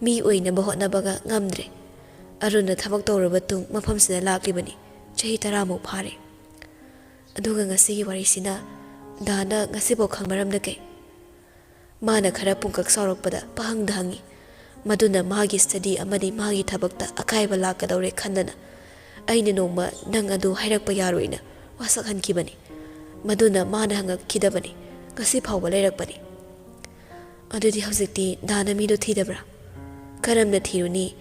ꯃꯤ ꯑꯣꯏꯅꯕ ꯍꯣꯠꯅꯕꯒ ꯉꯝꯗ꯭ꯔꯦ꯫ ꯑꯔꯨꯟꯅ ꯊꯕꯛ ꯇꯧꯔꯕ ꯇꯨꯡ ꯃꯐꯝꯁꯤꯗ ꯂꯥꯛꯂꯤꯕꯅꯤ꯫ ꯆꯍꯤ ꯇꯔꯥꯃꯨꯛ ꯐꯥꯔꯦ꯫ ꯑꯗꯨꯒ ꯉꯁꯤꯒꯤ ꯋꯥꯔꯤꯁꯤꯅ ꯗꯥꯅ ꯉꯁꯤꯐꯥꯎ ꯈꯪꯕ ꯃꯔꯝꯅ ꯀꯩ?" ꯃꯥꯅ ꯈꯔ ꯄꯨꯡꯀꯛ ꯁꯥꯎꯔꯛꯄꯗ ꯄꯥꯍꯪꯗ ꯍꯪꯉꯤ꯫ ꯃꯗꯨꯅ ꯃꯥꯒꯤ study ꯑꯃꯗꯤ ꯃꯥꯒꯤ ꯊꯕꯛꯇ ꯑꯀꯥꯏꯕ ꯂꯥꯛꯀꯗꯧꯔꯦ ꯈꯟꯗꯅ ꯑꯩꯅ ꯅꯣꯡꯃ ꯅꯪ ꯑꯗꯨ ꯍꯥꯏꯔꯛꯄ ꯌꯥꯔꯣꯏꯅ ꯋꯥꯁꯛꯍꯟꯈꯤꯕꯅꯤ꯫ ꯃꯗꯨꯅ ꯃꯥꯅ ꯍꯪꯉꯛꯈꯤꯗꯕꯅꯤ, ꯉꯁꯤ ꯐꯥꯎꯕ ꯂꯩꯔꯛꯄꯅꯤ꯫ "ꯑꯗꯨꯗꯤ ꯍꯧꯖꯤꯛꯇꯤ ꯗꯥꯅ ꯃꯤꯗꯣ ꯊꯤꯗꯕ꯭ꯔꯥ?" "ꯀꯔꯝꯅ ꯊꯤꯔꯨꯅꯤ?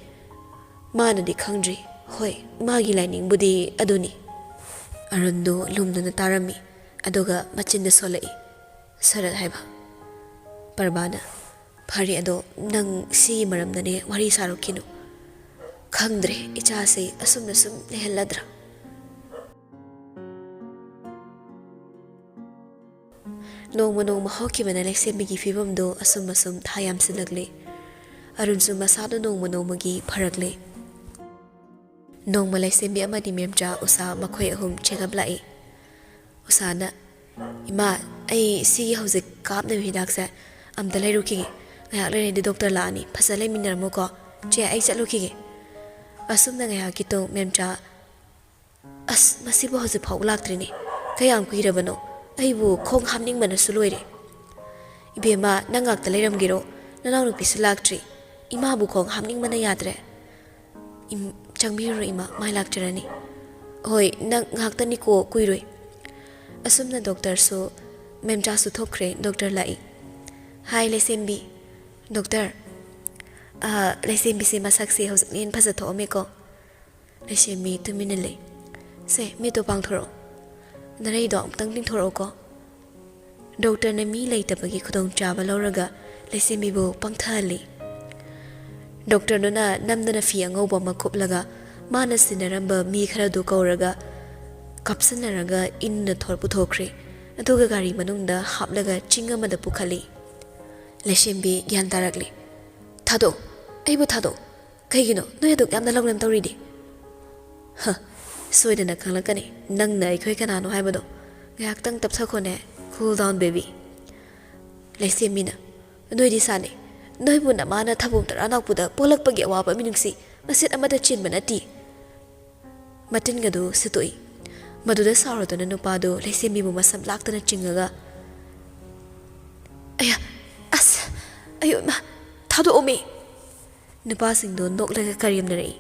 ꯃꯥꯅꯗꯤ ꯈꯪꯗ꯭ꯔꯤ꯫ ꯍꯣꯏ, ꯃꯥꯒꯤ ꯂꯥꯏꯅꯤꯡꯕꯨꯗꯤ ꯑꯗꯨꯅꯤ꯫" ꯑꯔꯨꯟꯗꯨ ꯂꯨꯝꯗꯨꯅ ꯇꯥꯔꯝꯃꯤ, ꯑꯗꯨꯒ ꯃꯆꯤꯟꯗ ꯁꯣꯜꯂꯛꯏ꯫ "ꯁꯔꯠ ꯍꯥꯏꯕ꯫" ꯄꯔꯕꯥꯅ, "ꯐꯔꯦ, ꯑꯗꯣ ꯅꯪ ꯁꯤꯒꯤ ꯃꯔꯝꯗꯅꯦ ꯋꯥꯔꯤ ꯁꯥꯔꯨꯈꯤꯅꯨ꯫ ꯈꯪꯗ꯭ꯔꯦ, ꯏꯆꯥꯁꯦ ꯑꯁꯨꯝꯅ ꯁꯨꯝ ꯂꯩꯍꯜꯂꯗ꯭ꯔꯥ?" ꯅꯣꯡꯃ ꯅꯣꯡꯃ ꯍꯧꯈꯤꯕꯅ ꯂꯩꯁꯦꯝꯕꯤꯒꯤ ꯐꯤꯕꯝꯗꯨ ꯑꯁꯨꯝ ꯑꯁꯨꯝ ꯊꯥ ꯌꯥꯝꯁꯤꯜꯂꯛꯂꯦ꯫ ꯑꯔꯨꯟꯁꯨ ꯃꯁꯥꯗꯨ ꯅꯣꯡꯃ ꯅꯣꯡꯃꯒꯤ ꯐꯔꯛꯂꯦ꯫ ꯅꯣꯡꯃ ꯂꯩꯁꯦꯝꯕꯤ ꯑꯃꯗꯤ ꯃꯦꯝꯆꯥ ꯎꯁꯥ ꯃꯈꯣꯏ ꯑꯍꯨꯝ check up ꯂꯥꯛꯏ꯫ ꯎꯁꯥꯅ, "ꯏꯃꯥ, ꯑꯩ ꯁꯤꯒꯤ ꯍꯧꯖꯤꯛ ꯀꯥꯞꯅꯕ ꯍꯤꯗꯥꯛꯁꯦ ꯑꯝꯇ ꯂꯩꯔꯨꯈꯤꯒꯦ꯫ ꯉꯥꯏꯍꯥꯛ ꯂꯩꯔꯗꯤ doctor ꯂꯥꯛꯑꯅꯤ꯫ ꯐꯖ ꯂꯩꯃꯤꯟꯅꯔꯝꯃꯨꯀꯣ꯫ ꯆꯦ, ꯑꯩ ꯆꯠꯂꯨꯈꯤꯒꯦ꯫" ꯑꯁꯨꯝꯅ ꯉꯥꯏꯍꯥꯛꯀꯤ ꯇꯨꯡ ꯃꯦꯝꯆꯥ, "ꯑꯁ, ꯃꯁꯤꯕꯨ ꯍꯧꯖꯤꯛ ꯐꯥꯎ ꯂꯥꯛꯇ꯭ꯔꯤꯅꯦ꯫ ꯀꯌꯥꯝ ꯀꯨꯏꯔꯕꯅꯣ? ꯑꯩꯕꯨ ꯈꯣꯡ ꯍꯥꯝꯅꯤꯡꯕꯅꯁꯨ ꯂꯣꯏꯔꯦ꯫" "ꯏꯕꯦꯝꯃ, ꯅꯪ ꯉꯥꯛꯇ ꯂꯩꯔꯝꯒꯦꯔꯣ? ꯅꯅꯥꯎꯅꯨꯄꯤꯁꯨ ꯂꯥꯛꯇ꯭ꯔꯤ꯫ ꯏꯃꯥꯕꯨ ꯈꯣꯡ ꯍꯥꯝꯅꯤꯡꯕꯅ ꯌꯥꯗ꯭ꯔꯦ꯫" "ꯏꯝ-, ꯆꯪꯕꯤꯔꯨꯔꯣ ꯏꯃꯥ, ꯃꯥꯏ ꯂꯥꯛꯆꯔꯅꯤ꯫" "ꯍꯣꯏ, ꯅꯪ ꯉꯥꯛꯇꯅꯤꯀꯣ, ꯀꯨꯏꯔꯣꯏ꯫" ꯑꯁꯨꯝꯅ doctor ꯁꯨ, ꯃꯦꯝꯆꯥꯁꯨ ꯊꯣꯛꯈ꯭ꯔꯦ, doctor ꯂꯥꯛꯏ꯫ "ꯍꯥꯏ, ꯂꯩꯁꯦꯝꯕꯤ꯫" "Doctor, ꯑꯥ, ꯂꯩꯁꯦꯝꯕꯤꯁꯦ ꯃꯁꯛꯁꯦ ꯍꯧꯖꯤꯛꯅ ꯍꯦꯟꯅ ꯐꯖ ꯊꯣꯛꯑꯝꯃꯦꯀꯣ?" ꯂꯩꯁꯦꯝꯕꯤ ꯇꯨꯃꯤꯟꯅ ꯂꯩ꯫ ꯁꯦ, ꯃꯤꯠꯇꯣ ꯄꯥꯡꯊꯣꯔꯛꯑꯣ꯫ ꯅꯔꯩꯗꯣ ꯑꯃꯨꯛꯇꯪ ꯇꯤꯡꯊꯣꯔꯛꯑꯣꯀꯣ꯫ ꯗꯣꯛꯇꯔꯅ ꯃꯤ ꯂꯩꯇꯕꯒꯤ ꯈꯨꯗꯣꯡꯆꯥꯕ ꯂꯧꯔꯒ ꯂꯩꯁꯦꯝꯕꯤꯕꯨ ꯄꯪꯊꯍꯜꯂꯤ꯫ ꯗꯣꯛꯇꯔꯗꯨꯅ ꯅꯝꯗꯅ ꯐꯤ ꯑꯉꯧꯕ ꯑꯃ ꯀꯨꯞꯂꯒ ꯃꯥꯅ ꯁꯤꯟꯅꯔꯝꯕ ꯃꯤ ꯈꯔꯗꯨ ꯀꯧꯔꯒ ꯀꯥꯞꯁꯤꯟꯅꯔꯒ ꯏꯟꯅ ꯊꯣꯔ ꯄꯨꯊꯣꯛꯈ꯭ꯔꯦ꯫ ꯑꯗꯨꯒ ꯒꯥꯔꯤ ꯃꯅꯨꯡꯗ ꯍꯥꯞꯂꯒ ꯆꯤꯡ ꯑꯃꯗ ꯄꯨꯈꯠꯂꯤ꯫ ꯂꯩꯁꯦꯝꯕꯤ ꯒ꯭ꯌꯥꯟ ꯇꯥꯔꯛꯂꯤ꯫ "ꯊꯥꯗꯣꯛ, ꯑꯩꯕꯨ ꯊꯥꯗꯣꯛ꯫ ꯀꯩꯒꯤꯅꯣ ꯅꯣꯏ ꯑꯗꯨꯛ ꯌꯥꯝꯅ ꯂꯧꯅꯝ ꯇꯧꯔꯤꯗꯤ?" "ꯍ, ꯁꯣꯏꯗꯅ ꯈꯪꯂꯛꯀꯅꯤ ꯅꯪꯅ ꯑꯩꯈꯣꯏ ꯀꯅꯥꯅꯣ ꯍꯥꯏꯕꯗꯣ꯫ ꯉꯥꯏꯍꯥꯛꯇꯪ ꯇꯞꯊꯈꯣꯅꯦ, cool down baby." ꯂꯩꯁꯦꯝꯕꯤꯅ, "ꯅꯣꯏꯗꯤ ꯁꯥꯅꯤ, ꯅꯣꯏꯕꯨ ꯅꯃꯥꯅ ꯊꯕꯣꯝ ꯇꯔꯥ ꯅꯥꯎꯄꯨꯗ ꯄꯣꯛꯂꯛꯄꯒꯤ ꯑꯋꯥꯕ ꯃꯤꯅꯨꯡꯁꯤ ꯃꯁꯦꯠ ꯑꯃꯠꯇ ꯆꯦꯟꯕ ꯅꯠꯇꯦ꯫" ꯃꯇꯤꯟꯒꯗꯨ ꯁꯤꯠꯇꯣꯛꯏ꯫ ꯃꯗꯨꯗ ꯁꯥꯎꯔꯗꯨꯅ ꯅꯨꯄꯥꯗꯨ ꯂꯩꯁꯦꯝꯕꯤꯕꯨ ꯃꯁꯝ ꯂꯥꯛꯇꯅ ꯆꯤꯡꯉꯒ, "ꯑꯌꯥ, ꯑꯁ, ꯑꯌꯣ ꯏꯃꯥ, ꯊꯥꯗꯣꯛꯑꯣꯃꯤ!" ꯅꯨꯄꯥꯁꯤꯡꯗꯣ ꯅꯣꯛꯂꯒ ꯀꯔꯦꯝꯅꯔꯛꯏ꯫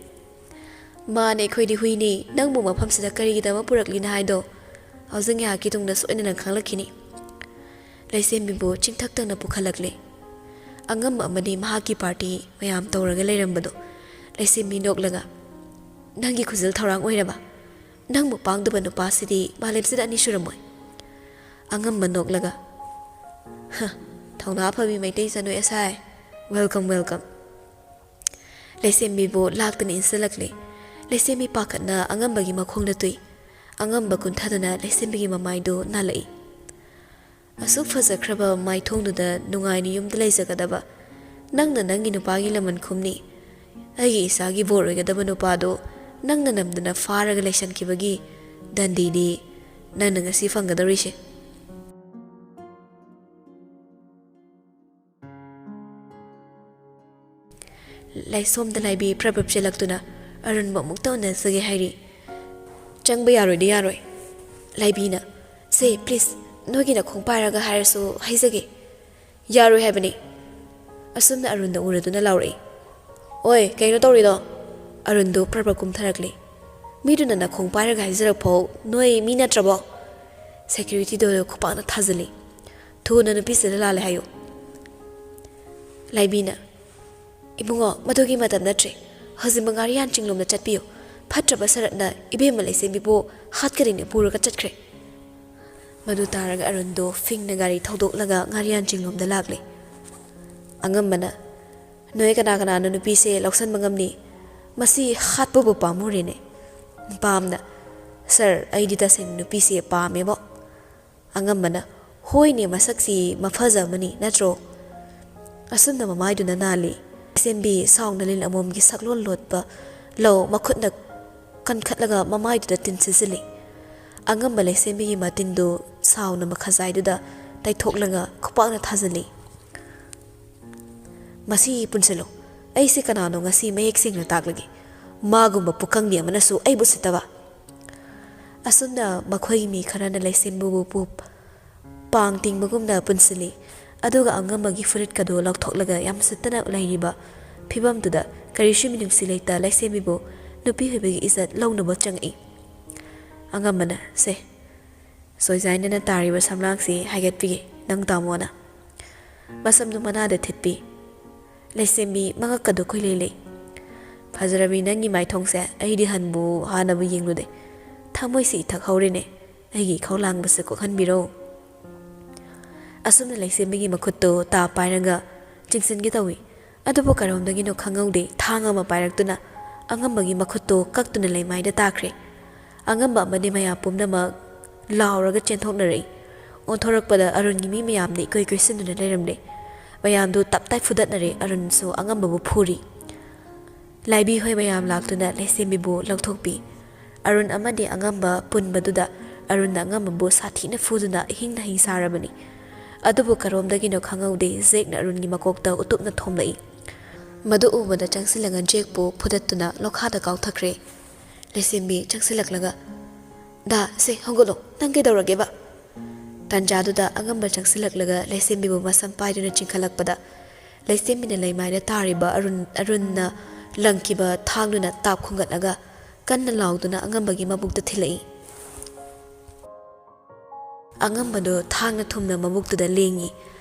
"ꯃꯥꯅꯦ, ꯑꯩꯈꯣꯏꯗꯤ ꯍꯨꯏꯅꯤ, ꯅꯪꯕꯨ ꯃꯐꯝꯁꯤꯗ ꯀꯔꯤꯒꯤꯗꯃꯛ ꯄꯨꯔꯛꯂꯤꯅ ꯍꯥꯏꯗꯣ ꯍꯧꯖꯤꯛ ꯉꯥꯏꯍꯥꯛꯀꯤ ꯇꯨꯡꯗ ꯁꯣꯏꯗꯅ ꯈꯪꯂꯛꯈꯤꯅꯤ꯫" ꯂꯩꯁꯦꯝꯕꯤꯕꯨ ꯆꯤꯡꯊꯛꯇꯅ ꯄꯨꯈꯠꯂꯛꯂꯦ꯫ ꯑꯉꯝꯕ ꯑꯃꯗꯤ ꯃꯍꯥꯛꯀꯤ ꯄꯥꯔꯇꯤ ꯃꯌꯥꯝ ꯇꯧꯔꯒ ꯂꯩꯔꯝꯕꯗꯣ ꯂꯩꯁꯦꯝꯕꯤ ꯅꯣꯛꯂꯒ, "ꯅꯪꯒꯤ ꯈꯨꯖꯤꯜ ꯊꯧꯔꯥꯡ ꯑꯣꯏꯔꯕ? ꯅꯪꯕꯨ ꯄꯥꯡꯗꯕ ꯅꯨꯄꯥꯁꯤꯗꯤ ꯃꯥꯂꯦꯝꯁꯤꯗ ꯑꯅꯤ ꯁꯨꯔꯝꯃꯣꯏ꯫" ꯑꯉꯝꯕ ꯅꯣꯛꯂꯒ, "ꯍ, ꯊꯧꯅꯥ ꯐꯕꯤ ꯃꯩꯇꯩ ꯆꯅꯨ ꯑꯦꯁꯥꯏ, welcome, welcome꯫" ꯂꯩꯁꯦꯝꯕꯤꯕꯨ ꯂꯥꯛꯇꯅ ꯏꯟꯁꯤꯜꯂꯛꯂꯦ꯫ ꯂꯩꯁꯦꯝꯕꯤ ꯄꯥꯈꯠꯅ ꯑꯉꯝꯕꯒꯤ ꯃꯈꯣꯡꯗ ꯇꯨꯏ꯫ ꯑꯉꯝꯕ ꯀꯨꯟꯊꯗꯨꯅ ꯂꯩꯁꯦꯝꯕꯤꯒꯤ ꯃꯃꯥꯏꯗꯨ ꯅꯥꯜꯂꯛꯏ꯫ "ꯑꯁꯨꯛ ꯐꯖꯈ꯭ꯔꯕ ꯃꯥꯏꯊꯣꯡꯗꯨꯗ ꯅꯨꯡꯉꯥꯏꯅ ꯌꯨꯝꯗ ꯂꯩꯖꯒꯗꯕ ꯅꯪꯅ ꯅꯪꯒꯤ ꯅꯨꯄꯥꯒꯤ ꯂꯃꯟ ꯈꯨꯝꯅꯤ꯫ ꯑꯩꯒꯤ ꯏꯆꯥꯒꯤ ꯕꯣꯔ ꯑꯣꯏꯒꯗꯕ ꯅꯨꯄꯥꯗꯨ ꯅꯪꯅ ꯅꯝꯗꯅ ꯐꯥꯔꯒ ꯂꯩꯁꯟꯈꯤꯕꯒꯤ ꯗꯟꯗꯤꯗꯤ ꯅꯪꯅ ꯉꯁꯤ ꯐꯪꯒꯗꯧꯔꯤꯁꯦ꯫" ꯂꯥꯏꯁꯣꯝꯗ ꯂꯥꯏꯕꯤ ꯄ꯭ꯔꯞ ꯄ꯭ꯔꯞ ꯆꯦꯜꯂꯛꯇꯨꯅ ꯑꯔꯨꯟꯕꯨ ꯑꯃꯨꯛꯇ ꯎꯅꯖꯒꯦ ꯍꯥꯏꯔꯤ꯫ "ꯆꯪꯕ ꯌꯥꯔꯣꯏꯗꯤ ꯌꯥꯔꯣꯏ꯫" ꯂꯥꯏꯕꯤꯅ, "ꯁꯦ, please, ꯅꯣꯏꯒꯤ ꯅꯈꯣꯡ ꯄꯥꯏꯔꯒ ꯍꯥꯏꯔꯁꯨ ꯍꯥꯏꯖꯒꯦ꯫" "ꯌꯥꯔꯣꯏ ꯍꯥꯏꯕꯅꯤ꯫" ꯑꯁꯨꯝꯅ ꯑꯔꯨꯟꯗ ꯎꯔꯗꯨꯅ ꯂꯥꯎꯔꯛꯏ꯫ "ꯑꯣꯏ, ꯀꯩꯅꯣ ꯇꯧꯔꯤꯗꯣ?" ꯑꯔꯨꯟꯗꯨ ꯄ꯭ꯔꯞ ꯄ꯭ꯔꯞ ꯀꯨꯝꯊꯔꯛꯂꯤ꯫ "ꯃꯤꯗꯨꯅ ꯅꯈꯣꯡ ꯄꯥꯏꯔꯒ ꯍꯥꯏꯖꯔꯛꯐꯥꯎ ꯅꯣꯏ ꯃꯤ ꯅꯠꯇ꯭ꯔꯕꯣ?" ꯁꯦꯀ꯭ꯌꯨꯔꯤꯇꯤꯗꯣ ꯈꯨꯄꯥꯛꯅ ꯊꯥꯖꯤꯜꯂꯤ꯫ "ꯊꯨꯅ ꯅꯨꯄꯤꯁꯤꯗ ꯂꯥꯜꯂꯦ ꯍꯥꯏꯌꯨ꯫" ꯂꯥꯏꯕꯤꯅ, "ꯏꯕꯨꯡꯉꯣ, ꯃꯗꯨꯒꯤ ꯃꯇꯝ ꯅꯠꯇ꯭ꯔꯦ꯫ ꯍꯧꯖꯤꯛꯃꯛ ꯉꯥꯔꯤꯌꯥꯟ ꯆꯤꯡꯂꯣꯝꯗ ꯆꯠꯄꯤꯌꯨ꯫ ꯐꯠꯇ꯭ꯔꯕ ꯁꯔꯠꯅ ꯏꯕꯦꯝꯃ ꯂꯩꯁꯦꯝꯕꯤꯕꯨ ꯍꯥꯠꯀꯅꯤꯅ ꯄꯨꯔꯒ ꯆꯠꯈ꯭ꯔꯦ꯫ ꯃꯗꯨ ꯇꯥꯔꯒ ꯑꯔꯨꯟꯗꯣ ꯐꯤꯡꯅ ꯒꯥꯔꯤ ꯊꯧꯗꯣꯛꯂꯒ ꯉꯥꯔꯤꯌꯥꯟ ꯆꯤꯡꯂꯣꯝꯗ ꯂꯥꯛꯂꯦ꯫ ꯑꯉꯝꯕꯅ, "ꯅꯣꯏ ꯀꯅꯥ ꯀꯅꯥꯅꯣ ꯅꯨꯄꯤꯁꯦ ꯂꯧꯁꯟꯕ ꯉꯝꯅꯤ? ꯃꯁꯤ ꯍꯥꯠꯄꯕꯨ ꯄꯥꯝꯃꯨꯔꯦꯅꯦ꯫" ꯅꯨꯄꯥ ꯑꯃꯅ, "ꯁꯥꯔ, ꯑꯩꯗꯤ ꯇꯁꯦꯡꯅ ꯅꯨꯄꯤꯁꯦ ꯄꯥꯝꯃꯦꯕꯣ꯫" ꯑꯉꯝꯕꯅ, "ꯍꯣꯏꯅꯦ, ꯃꯁꯛꯁꯤ ꯃꯐꯖ ꯑꯃꯅꯤ, ꯅꯠꯇ꯭ꯔꯣ?" ꯑꯁꯨꯝꯅ ꯃꯃꯥꯏꯗꯨꯅ ꯅꯥꯜꯂꯤ꯫ ꯂꯩꯁꯦꯝꯕꯤ ꯁꯥꯎꯅ ꯂꯤꯟ ꯑꯃꯣꯝꯒꯤ ꯁꯛꯂꯣꯟ ꯂꯣꯠꯄ ꯂꯧ ꯃꯈꯨꯠꯅ ꯀꯟꯈꯠꯂꯒ ꯃꯃꯥꯏꯗꯨꯗ ꯇꯤꯟ ꯁꯤꯠꯆꯤꯜꯂꯤ꯫ ꯑꯉꯝꯕ ꯂꯩꯁꯦꯝꯕꯤꯒꯤ ꯃꯇꯤꯟꯗꯨ ꯁꯥꯎꯅ ꯃꯈꯖꯥꯏꯗꯨꯗ ꯇꯩꯊꯣꯛꯂꯒ ꯈꯨꯄꯥꯛꯅ ꯊꯥꯖꯤꯜꯂꯤ꯫ "ꯃꯁꯤ ꯄꯨꯟꯁꯤꯜꯂꯨ꯫ ꯑꯩꯁꯦ ꯀꯅꯥꯅꯣ ꯉꯁꯤ ꯃꯌꯦꯛ ꯁꯦꯡꯅ ꯇꯥꯛꯂꯒꯦ꯫ ꯃꯥꯒꯨꯝꯕ ꯄꯨꯀꯪꯕꯤ ꯑꯃꯅꯁꯨ ꯑꯩꯕꯨ ꯁꯤꯠꯇꯕ꯫" ꯑꯁꯨꯝꯅ ꯃꯈꯣꯏꯒꯤ ꯃꯤ ꯈꯔꯅ ꯂꯩꯁꯦꯝꯕꯤꯕꯨ ꯄꯥꯡ ꯇꯤꯡꯕꯒꯨꯝꯅ ꯄꯨꯟꯁꯤꯜꯂꯤ꯫ ꯑꯗꯨꯒ ꯑꯉꯝꯕꯒꯤ ꯐꯨꯔꯤꯠꯀꯗꯨ ꯂꯧꯊꯣꯛꯂꯒ ꯌꯥꯝ ꯁꯤꯠꯇꯅ ꯂꯩꯔꯤꯕ ꯐꯤꯕꯝꯗꯨꯗ ꯀꯔꯤꯁꯨ ꯃꯤꯅꯨꯡꯁꯤ ꯂꯩꯇ ꯂꯩꯁꯦꯝꯕꯤꯕꯨ ꯅꯨꯄꯤ ꯑꯣꯏꯕꯒꯤ ꯏꯖꯠ ꯂꯧꯅꯕ ꯆꯪꯉꯛꯏ꯫ ꯑꯉꯝꯕꯅ, "ꯁꯦ, ꯁꯣꯏꯖꯥꯏꯅꯅ ꯇꯥꯔꯤꯕ ꯁꯝꯂꯥꯡꯁꯤ ꯍꯥꯏꯒꯠꯄꯤꯒꯦ, ꯅꯪ ꯇꯥꯃꯣꯅ꯫" ꯃꯁꯝꯗꯨ ꯃꯅꯥꯗ ꯊꯤꯠꯄꯤ꯫ ꯂꯩꯁꯦꯝꯕꯤ ꯃꯉꯛꯀꯗꯨ ꯀꯨꯏꯂꯩ ꯂꯩ꯫ "ꯐꯖꯔꯕꯤ ꯅꯪꯒꯤ ꯃꯥꯏꯊꯣꯡꯁꯦ, ꯑꯩꯗꯤ ꯍꯟꯕꯨ ꯍꯥꯟꯅꯕꯨ ꯌꯦꯡꯂꯨꯗꯦ꯫ ꯊꯃꯣꯏꯁꯤ ꯏꯊꯛ ꯍꯧꯔꯦꯅꯦ꯫ ꯑꯩꯒꯤ ꯏꯈꯧ ꯂꯥꯡꯕꯁꯦ ꯀꯣꯛꯍꯟꯕꯤꯔꯣ꯫" ꯑꯁꯨꯝꯅ ꯂꯩꯁꯦꯝꯕꯤꯒꯤ ꯃꯈꯨꯠꯇꯨ ꯇꯥ ꯄꯥꯏꯔꯒ ꯆꯤꯡꯁꯤꯟꯒꯦ ꯇꯧꯏ꯫ ꯑꯗꯨꯕꯨ ꯀꯔꯣꯝꯗꯒꯤꯅꯣ ꯈꯪꯍꯧꯗꯦ, ꯊꯥꯡ ꯑꯃ ꯄꯥꯏꯔꯛꯇꯨꯅ ꯑꯉꯝꯕꯒꯤ ꯃꯈꯨꯠꯇꯨ ꯀꯛꯇꯨꯅ ꯂꯩꯃꯥꯏꯗ ꯇꯥꯈ꯭ꯔꯦ꯫ ꯑꯉꯝꯕ ꯑꯃꯗꯤ ꯃꯌꯥꯝ ꯄꯨꯝꯅꯃꯛ ꯂꯥꯎꯔꯒ ꯆꯦꯟꯊꯣꯛꯅꯔꯛꯏ꯫ ꯑꯣꯟꯊꯣꯔꯛꯄꯗ ꯑꯔꯨꯟꯒꯤ ꯃꯤ ꯃꯌꯥꯝꯗꯤ ꯏꯀꯣꯏ ꯀꯣꯏꯁꯤꯟꯗꯨꯅ ꯂꯩꯔꯝꯂꯦ꯫ ꯃꯌꯥꯝꯗꯨ ꯇꯞꯇꯥꯏ ꯐꯨꯗꯠꯅꯔꯦ, ꯑꯔꯨꯟꯁꯨ ꯑꯉꯝꯕꯕꯨ ꯐꯨꯔꯤ꯫ ꯂꯥꯏꯕꯤ ꯍꯣꯏ ꯃꯌꯥꯝ ꯂꯥꯛꯇꯨꯅ ꯂꯩꯁꯦꯝꯕꯤꯕꯨ ꯂꯧꯊꯣꯛꯄꯤ꯫ ꯑꯔꯨꯟ ꯑꯃꯗꯤ ꯑꯉꯝꯕ ꯄꯨꯟꯕꯗꯨꯗ ꯑꯔꯨꯟꯅ ꯑꯉꯝꯕꯕꯨ ꯁꯥꯊꯤꯅ ꯐꯨꯗꯨꯅ ꯏꯍꯤꯡ ꯅꯥꯍꯤꯡ ꯁꯥꯔꯕꯅꯤ꯫ ꯑꯗꯨꯕꯨ ꯀꯔꯣꯝꯗꯒꯤꯅꯣ ꯈꯪꯍꯧꯗꯦ, ꯖꯦꯛꯅ ꯑꯔꯨꯟꯒꯤ ꯃꯀꯣꯛꯇ ꯎꯇꯨꯞꯅ ꯊꯣꯝꯂꯛꯏ꯫ ꯃꯗꯨ ꯎꯕꯗ ꯆꯪꯁꯤꯜꯂꯒ ꯖꯦꯛꯄꯨ ꯐꯨꯗꯠꯇꯨꯅ ꯂꯣꯈꯥꯗ ꯀꯥꯎꯊꯈ꯭ꯔꯦ꯫ ꯂꯩꯁꯦꯝꯕꯤ ꯆꯪꯁꯤꯜꯂꯛꯂꯒ, "ꯗꯥ, ꯁꯦ ꯍꯧꯒꯠꯂꯣ, ꯅꯪ ꯀꯩꯗꯧꯔꯒꯦꯕ?" ꯇꯥꯟꯖꯥꯗꯨꯗ ꯑꯉꯝꯕ ꯆꯪꯁꯤꯜꯂꯛꯂꯒ ꯂꯩꯁꯦꯝꯕꯤꯕꯨ ꯃꯁꯝ ꯄꯥꯏꯗꯨꯅ ꯆꯤꯡꯈꯠꯂꯛꯄꯗ, ꯂꯩꯁꯦꯝꯕꯤꯅ ꯂꯩꯃꯥꯏꯗ ꯇꯥꯔꯤꯕ ꯑꯔꯨꯟ, ꯑꯔꯨꯟꯅ ꯂꯪꯈꯤꯕ ꯊꯥꯡꯗꯨꯅ ꯇꯥꯞ ꯈꯨꯟꯒꯠꯂꯒ ꯀꯟꯅ ꯂꯥꯎꯗꯨꯅ ꯑꯉꯝꯕꯒꯤ ꯃꯕꯨꯛꯇ ꯊꯤꯜꯂꯛꯏ꯫ ꯑꯉꯝꯕꯗꯨ ꯊꯥꯡꯅ ꯊꯨꯝꯅ ꯃꯕꯨꯛꯇꯨꯗ ꯂꯦꯡꯉꯤ꯫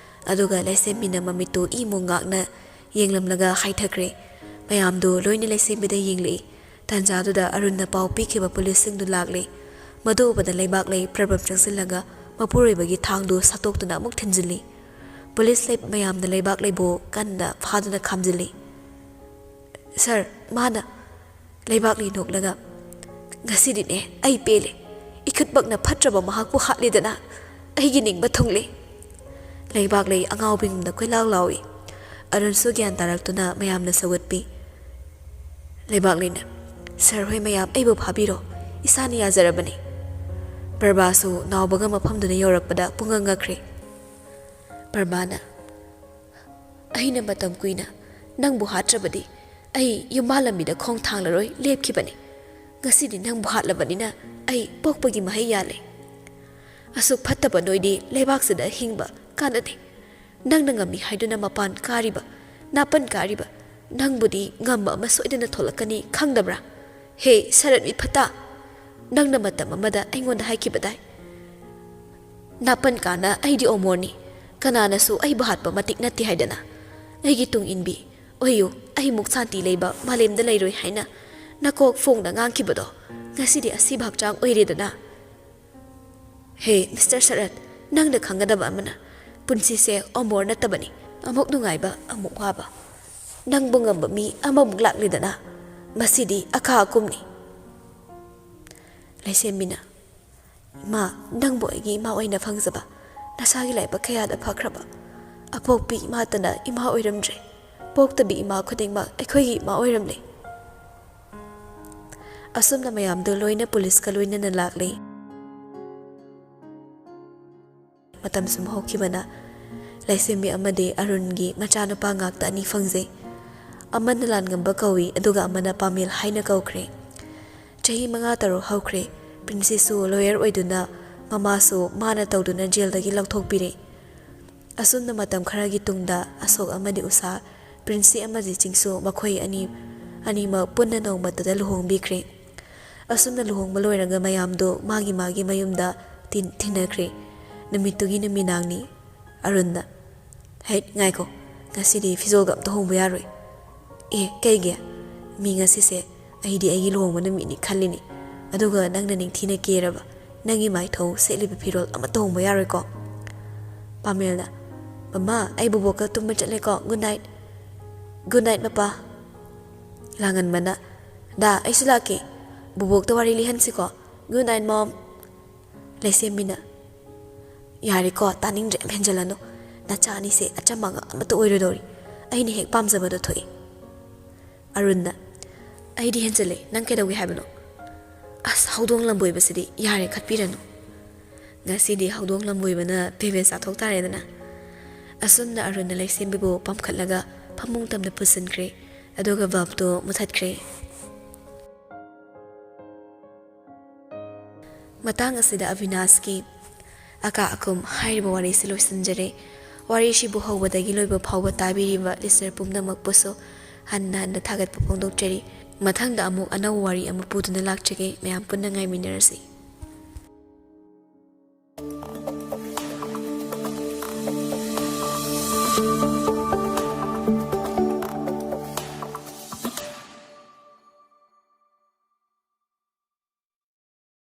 ꯑꯗꯨꯒ ꯂꯩꯁꯦꯝꯕꯤꯅ ꯃꯃꯤꯠꯇꯨ ꯏ ꯃꯣꯡ ꯉꯥꯛꯅ ꯌꯦꯡꯂꯝꯂꯒ ꯍꯥꯏꯊꯈ꯭ꯔꯦ꯫ ꯃꯌꯥꯝꯗꯨ ꯂꯣꯏꯅ ꯂꯩꯁꯦꯝꯕꯤꯗ ꯌꯦꯡꯂꯛꯏ꯫ ꯇꯥꯟꯖꯥꯗꯨꯗ ꯑꯔꯨꯟꯅ ꯄꯥꯎ ꯄꯤꯈꯤꯕ ꯄꯨꯂꯤꯁꯁꯤꯡꯗꯨ ꯂꯥꯛꯂꯦ꯫ ꯃꯗꯨ ꯎꯕꯗ ꯂꯩꯕꯥꯛꯂꯩ ꯄ꯭ꯔꯕꯝ ꯆꯪꯁꯤꯜꯂꯒ ꯃꯄꯨꯔꯣꯏꯕꯒꯤ ꯊꯥꯡꯗꯨ ꯁꯠꯇꯣꯛꯇꯨꯅ ꯑꯃꯨꯛ ꯊꯤꯟꯖꯤꯜꯂꯤ꯫ ꯄꯨꯂꯤꯁ ꯂꯩ-, ꯃꯌꯥꯝꯅ ꯂꯩꯕꯥꯛꯂꯩꯕꯨ ꯀꯟꯅ ꯐꯥꯗꯨꯅ ꯈꯥꯝꯖꯤꯜꯂꯤ꯫ "ꯁꯥꯔ, ꯃꯥꯅ," ꯂꯩꯕꯥꯛꯂꯩ ꯅꯣꯛꯂꯒ, "ꯉꯁꯤꯗꯤꯅꯦ ꯑꯩ ꯄꯦꯜꯂꯦ꯫ ꯏꯈꯨꯠꯃꯛꯅ ꯐꯠꯇ꯭ꯔꯕ ꯃꯍꯥꯛꯄꯨ ꯍꯥꯠꯂꯦꯗꯅ꯫ ꯑꯩꯒꯤ ꯅꯤꯡꯕ ꯊꯨꯡꯂꯦ꯫" ꯂꯩꯕꯥꯛꯂꯩ ꯑꯉꯥꯎꯕꯤꯒꯨꯝꯅ ꯀꯣꯏꯂꯥꯎ ꯂꯥꯎꯏ꯫ ꯑꯔꯨꯟꯁꯨ ꯒ꯭ꯌꯥꯟ ꯇꯥꯔꯛꯇꯨꯅ ꯃꯌꯥꯝꯅ ꯁꯧꯒꯠꯄꯤ꯫ ꯂꯩꯕꯥꯛꯂꯩꯅ, "ꯁꯥꯔ ꯍꯣꯏ ꯃꯌꯥꯝ, ꯑꯩꯕꯨ ꯐꯥꯕꯤꯔꯣ꯫ ꯏꯁꯥꯅ ꯌꯥꯖꯔꯕꯅꯤ꯫" ꯄ꯭ꯔꯚꯥꯁꯨ ꯅꯥꯎꯕꯒ ꯃꯐꯝꯗꯨꯅ ꯌꯧꯔꯛꯄꯗ ꯄꯨꯡꯉꯛ ꯉꯛꯈ꯭ꯔꯦ꯫ ꯄ꯭ꯔꯚꯥꯅ, "ꯑꯩꯅ ꯃꯇꯝ ꯀꯨꯏꯅ ꯅꯪꯕꯨ ꯍꯥꯠꯇ꯭ꯔꯕꯗꯤ ꯑꯩ ꯌꯨꯝꯕꯥꯜ ꯂꯝꯕꯤꯗ ꯈꯣꯡ ꯊꯥꯡꯂꯔꯣꯏ ꯂꯦꯞꯈꯤꯕꯅꯤ꯫ ꯉꯁꯤꯗꯤ ꯅꯪꯕꯨ ꯍꯥꯠꯂꯕꯅꯤꯅ ꯑꯩ ꯄꯣꯛꯄꯒꯤ ꯃꯍꯩ ꯌꯥꯜꯂꯦ꯫ ꯑꯁꯨꯛ ꯐꯠꯇꯕ ꯅꯣꯏꯗꯤ ꯂꯩꯕꯥꯛꯁꯤꯗ ꯍꯤꯡꯕ ꯀꯥꯟꯅꯗꯦ꯫ ꯅꯪꯅ ꯉꯝꯃꯤ ꯍꯥꯏꯗꯨꯅ ꯃꯄꯥꯟ ꯀꯥꯔꯤꯕ, ꯅꯥꯄꯟ ꯀꯥꯔꯤꯕ ꯅꯪꯕꯨꯗꯤ ꯉꯝꯕ ꯑꯃ ꯁꯣꯏꯗꯅ ꯊꯣꯛꯂꯛꯀꯅꯤ ꯈꯪꯗꯕ꯭ꯔꯥ? ꯍꯦ ꯁꯔꯠ ꯃꯤꯠ ꯐꯠꯇ! ꯅꯪꯅ ꯃꯇꯝ ꯑꯃꯗ ꯑꯩꯉꯣꯟꯗ ꯍꯥꯏꯈꯤꯕꯗꯥꯏ, ꯅꯥꯄꯟ ꯀꯥꯅ ꯑꯩꯗꯤ ꯑꯣꯃꯣꯔꯅꯤ, ꯀꯅꯥꯅꯁꯨ ꯑꯩꯕꯨ ꯍꯥꯠꯄ ꯃꯇꯤꯛ ꯅꯠꯇꯦ ꯍꯥꯏꯗꯅ꯫ ꯑꯩꯒꯤ ꯇꯨꯡ ꯏꯟꯕꯤ ꯑꯣꯏꯌꯨ, ꯑꯩꯃꯨꯛ ꯁꯥꯟꯇꯤ ꯂꯩꯕ ꯃꯥꯂꯦꯝꯗ ꯂꯩꯔꯣꯏ ꯍꯥꯏꯅ ꯅꯀꯣꯛ ꯐꯣꯡꯅ ꯉꯥꯡꯈꯤꯕꯗꯣ ꯉꯁꯤꯗꯤ ꯑꯁꯤꯕ ꯍꯛꯆꯥꯡ ꯑꯣꯏꯔꯦꯗꯅ꯫ ꯍꯦ ꯃꯤꯁꯇꯔ ꯁꯔꯠ, ꯅꯪꯅ ꯈꯪꯒꯗꯕ ꯑꯃꯅ, ꯄꯨꯟꯁꯤꯁꯦ ꯑꯣꯃꯣꯔ ꯅꯠꯇꯕꯅꯤ, ꯑꯃꯨꯛ ꯅꯨꯡꯉꯥꯏꯕ ꯑꯃꯨꯛ ꯋꯥꯕ꯫ ꯅꯪꯕꯨ ꯉꯝꯕ ꯃꯤ ꯑꯃꯃꯨꯛ ꯂꯥꯛꯂꯦꯗꯅ꯫ ꯃꯁꯤꯗꯤ ꯑꯀꯥ ꯑꯀꯨꯝꯅꯤ꯫" ꯂꯩꯁꯦꯝꯕꯤꯅ, "ꯏꯃꯥ, ꯅꯪꯕꯨ ꯑꯩꯒꯤ ꯏꯃꯥ ꯑꯣꯏꯅ ꯐꯪꯖꯕ ꯅꯁꯥꯒꯤ ꯂꯥꯏꯕꯛ ꯀꯌꯥꯗ ꯐꯈ꯭ꯔꯕ꯫ ꯑꯄꯣꯛꯄꯤ ꯏꯃꯥꯇꯅ ꯏꯃꯥ ꯑꯣꯏꯔꯝꯗ꯭ꯔꯦ꯫ ꯄꯣꯛꯇꯕꯤ ꯏꯃꯥ ꯈꯨꯗꯤꯡꯃꯛ ꯑꯩꯈꯣꯏꯒꯤ ꯏꯃꯥ ꯑꯣꯏꯔꯝꯂꯦ꯫" ꯑꯁꯨꯝꯅ ꯃꯌꯥꯝꯗꯨ ꯂꯣꯏꯅ ꯄꯨꯂꯤꯁꯀ ꯂꯣꯏꯅꯅ ꯂꯥꯛꯂꯤ꯫ ꯃꯇꯝ ꯁꯨꯝ ꯍꯧꯈꯤꯕꯅ ꯂꯩꯁꯦꯝꯕꯤ ꯑꯃꯗꯤ ꯑꯔꯨꯟꯒꯤ ꯃꯆꯥꯅꯨꯄꯥ ꯉꯥꯛꯇ ꯑꯅꯤ ꯐꯪꯖꯩ꯫ ꯑꯃꯅ ꯂꯥꯟꯉꯝꯕ ꯀꯧꯏ, ꯑꯗꯨꯒ ꯑꯃꯅ ꯄꯥꯃꯦꯜ ꯍꯥꯏꯅ ꯀꯧꯈ꯭ꯔꯦ꯫ ꯆꯍꯤ ꯃꯉꯥ ꯇꯔꯨꯛ ꯍꯧꯈ꯭ꯔꯦ꯫ ꯄ꯭ꯔꯤꯟꯁꯤꯁꯨ ꯂꯣꯌꯔ ꯑꯣꯏꯗꯨꯅ ꯃꯃꯥꯁꯨ ꯃꯥꯅ ꯇꯧꯗꯨꯅ ꯖꯦꯜꯗꯒꯤ ꯂꯧꯊꯣꯛꯄꯤꯔꯦ꯫ ꯑꯁꯨꯝꯅ ꯃꯇꯝ ꯈꯔꯒꯤ ꯇꯨꯡꯗ ꯑꯁꯣꯛ ꯑꯃꯗꯤ ꯎꯁꯥ, ꯄ꯭ꯔꯤꯟꯁꯤ ꯑꯃꯗꯤ ꯆꯤꯡꯁꯨ, ꯃꯈꯣꯏ ꯑꯅꯤ, ꯑꯅꯤꯃꯛ ꯄꯨꯟꯅ ꯅꯣꯡꯃꯇꯗ ꯂꯨꯍꯣꯡꯕꯤꯈ꯭ꯔꯦ꯫ ꯑꯁꯨꯝꯅ ꯂꯨꯍꯣꯡꯕ ꯂꯣꯏꯔꯒ ꯃꯌꯥꯝꯗꯨ ꯃꯥꯒꯤ ꯃꯥꯒꯤ ꯃꯌꯨꯝꯗ ꯇꯤꯟ-, ꯊꯤꯟꯅꯈ꯭ꯔꯦ꯫ ꯅꯨꯃꯤꯠꯇꯨꯒꯤ ꯅꯨꯃꯤꯗꯥꯡꯅꯤ꯫ ꯑꯔꯨꯟꯅ, "ꯍꯩꯠ, ꯉꯥꯏꯈꯣ, ꯉꯁꯤꯗꯤ ꯐꯤꯖꯣꯜꯒ ꯑꯝꯇ ꯍꯣꯡꯕ ꯌꯥꯔꯣꯏ꯫" "ꯑꯦ, ꯀꯩꯒꯤ?" "ꯃꯤ ꯉꯁꯤꯁꯦ ꯑꯩꯗꯤ ꯑꯩꯒꯤ ꯂꯨꯍꯣꯡꯕ ꯅꯨꯃꯤꯠꯅꯤ ꯈꯜꯂꯤꯅꯤ, ꯑꯗꯨꯒ ꯅꯪꯅ ꯅꯤꯡꯊꯤꯅ ꯀꯦꯔꯕ, ꯅꯪꯒꯤ ꯃꯥꯏꯊꯧ ꯁꯦꯠꯂꯤꯕ ꯐꯤꯔꯣꯜ ꯑꯃꯠꯇ ꯍꯣꯡꯕ ꯌꯥꯔꯣꯏꯀꯣ?" ꯄꯥꯃꯦꯜꯅ, "ꯃꯃꯥ, ꯑꯩ ꯕꯣꯕꯣꯛꯀ ꯇꯨꯝꯕ ꯆꯠꯂꯦꯀꯣ꯫ Good night꯫ Good night, ꯃꯄꯥ꯫" ꯂꯥꯡꯉꯟꯕꯅ, "ꯗꯥ, ꯑꯩꯁꯨ ꯂꯥꯛꯀꯦ꯫ ꯕꯣꯕꯣꯛꯇ ꯋꯥꯔꯤ ꯂꯤꯍꯟꯁꯤꯀꯣ꯫ Good night, Mom꯫" ꯂꯩꯁꯦꯝꯕꯤꯅ, "ꯌꯥꯔꯦꯀꯣ, ꯇꯥꯅꯤꯡꯗ꯭ꯔꯦ, ꯌꯥꯝ ꯍꯦꯟꯖꯜꯂꯅꯨ꯫ ꯅꯆꯥ ꯑꯅꯤꯁꯦ ꯑꯆꯝꯕ ꯑꯉꯥꯡ ꯑꯃꯠꯇ ꯑꯣꯏꯔꯣꯏꯗꯧꯔꯤ꯫ ꯑꯩꯅ ꯍꯦꯛ ꯄꯥꯝꯖꯕꯗꯣ ꯊꯣꯛꯏ꯫" ꯑꯔꯨꯟꯅ, "ꯑꯩꯗꯤ ꯍꯦꯟꯖꯜꯂꯦ, ꯅꯪ ꯀꯩꯗꯧꯒꯦ ꯍꯥꯏꯕꯅꯣ? ꯑꯁ, ꯍꯧꯗꯣꯡ ꯂꯝꯕꯣꯏꯕꯁꯤꯗꯤ ꯌꯥꯔꯦ, ꯈꯠꯄꯤꯔꯅꯨ꯫ ꯉꯁꯤꯗꯤ ꯍꯧꯗꯣꯡ ꯂꯝꯕꯣꯏꯕꯅ ꯄꯦꯕꯦ ꯆꯥꯊꯣꯛ ꯇꯥꯔꯦꯗꯅ꯫" ꯑꯁꯨꯝꯅ ꯑꯔꯨꯟꯅ ꯂꯩꯁꯦꯝꯕꯤꯕꯨ ꯄꯝꯈꯠꯂꯒ ꯐꯃꯨꯡ ꯇꯝꯅ ꯄꯨꯁꯤꯟꯈ꯭ꯔꯦ, ꯑꯗꯨꯒ ꯕꯜꯕꯇꯨ ꯃꯨꯊꯠꯈ꯭ꯔꯦ꯫ ꯃꯇꯥꯡ ꯑꯁꯤꯗ ꯑꯕꯤꯅꯥꯁꯀꯤ ꯑꯀꯥ ꯑꯀꯨꯝ ꯍꯥꯏꯔꯤꯕ ꯋꯥꯔꯤꯁꯤ ꯂꯣꯏꯁꯤꯟꯖꯔꯦ꯫ ꯋꯥꯔꯤꯁꯤꯕꯨ ꯍꯧꯕꯗꯒꯤ ꯂꯣꯏꯕ ꯐꯥꯎꯕ ꯇꯥꯕꯤꯔꯤꯕ listener ꯄꯨꯝꯅꯃꯛꯄꯨꯁꯨ ꯍꯟꯅ ꯍꯟꯅ ꯊꯥꯒꯠꯄ ꯐꯣꯡꯗꯣꯛꯆꯔꯤ꯫ ꯃꯊꯪꯗ ꯑꯃꯨꯛ ꯑꯅꯧꯕ ꯋꯥꯔꯤ ꯑꯃ ꯄꯨꯗꯨꯅ ꯂꯥꯛꯆꯒꯦ꯫ ꯃꯌꯥꯝ ꯄꯨꯟꯅ ꯉꯥꯏꯃꯤꯟꯅꯔꯁꯤ꯫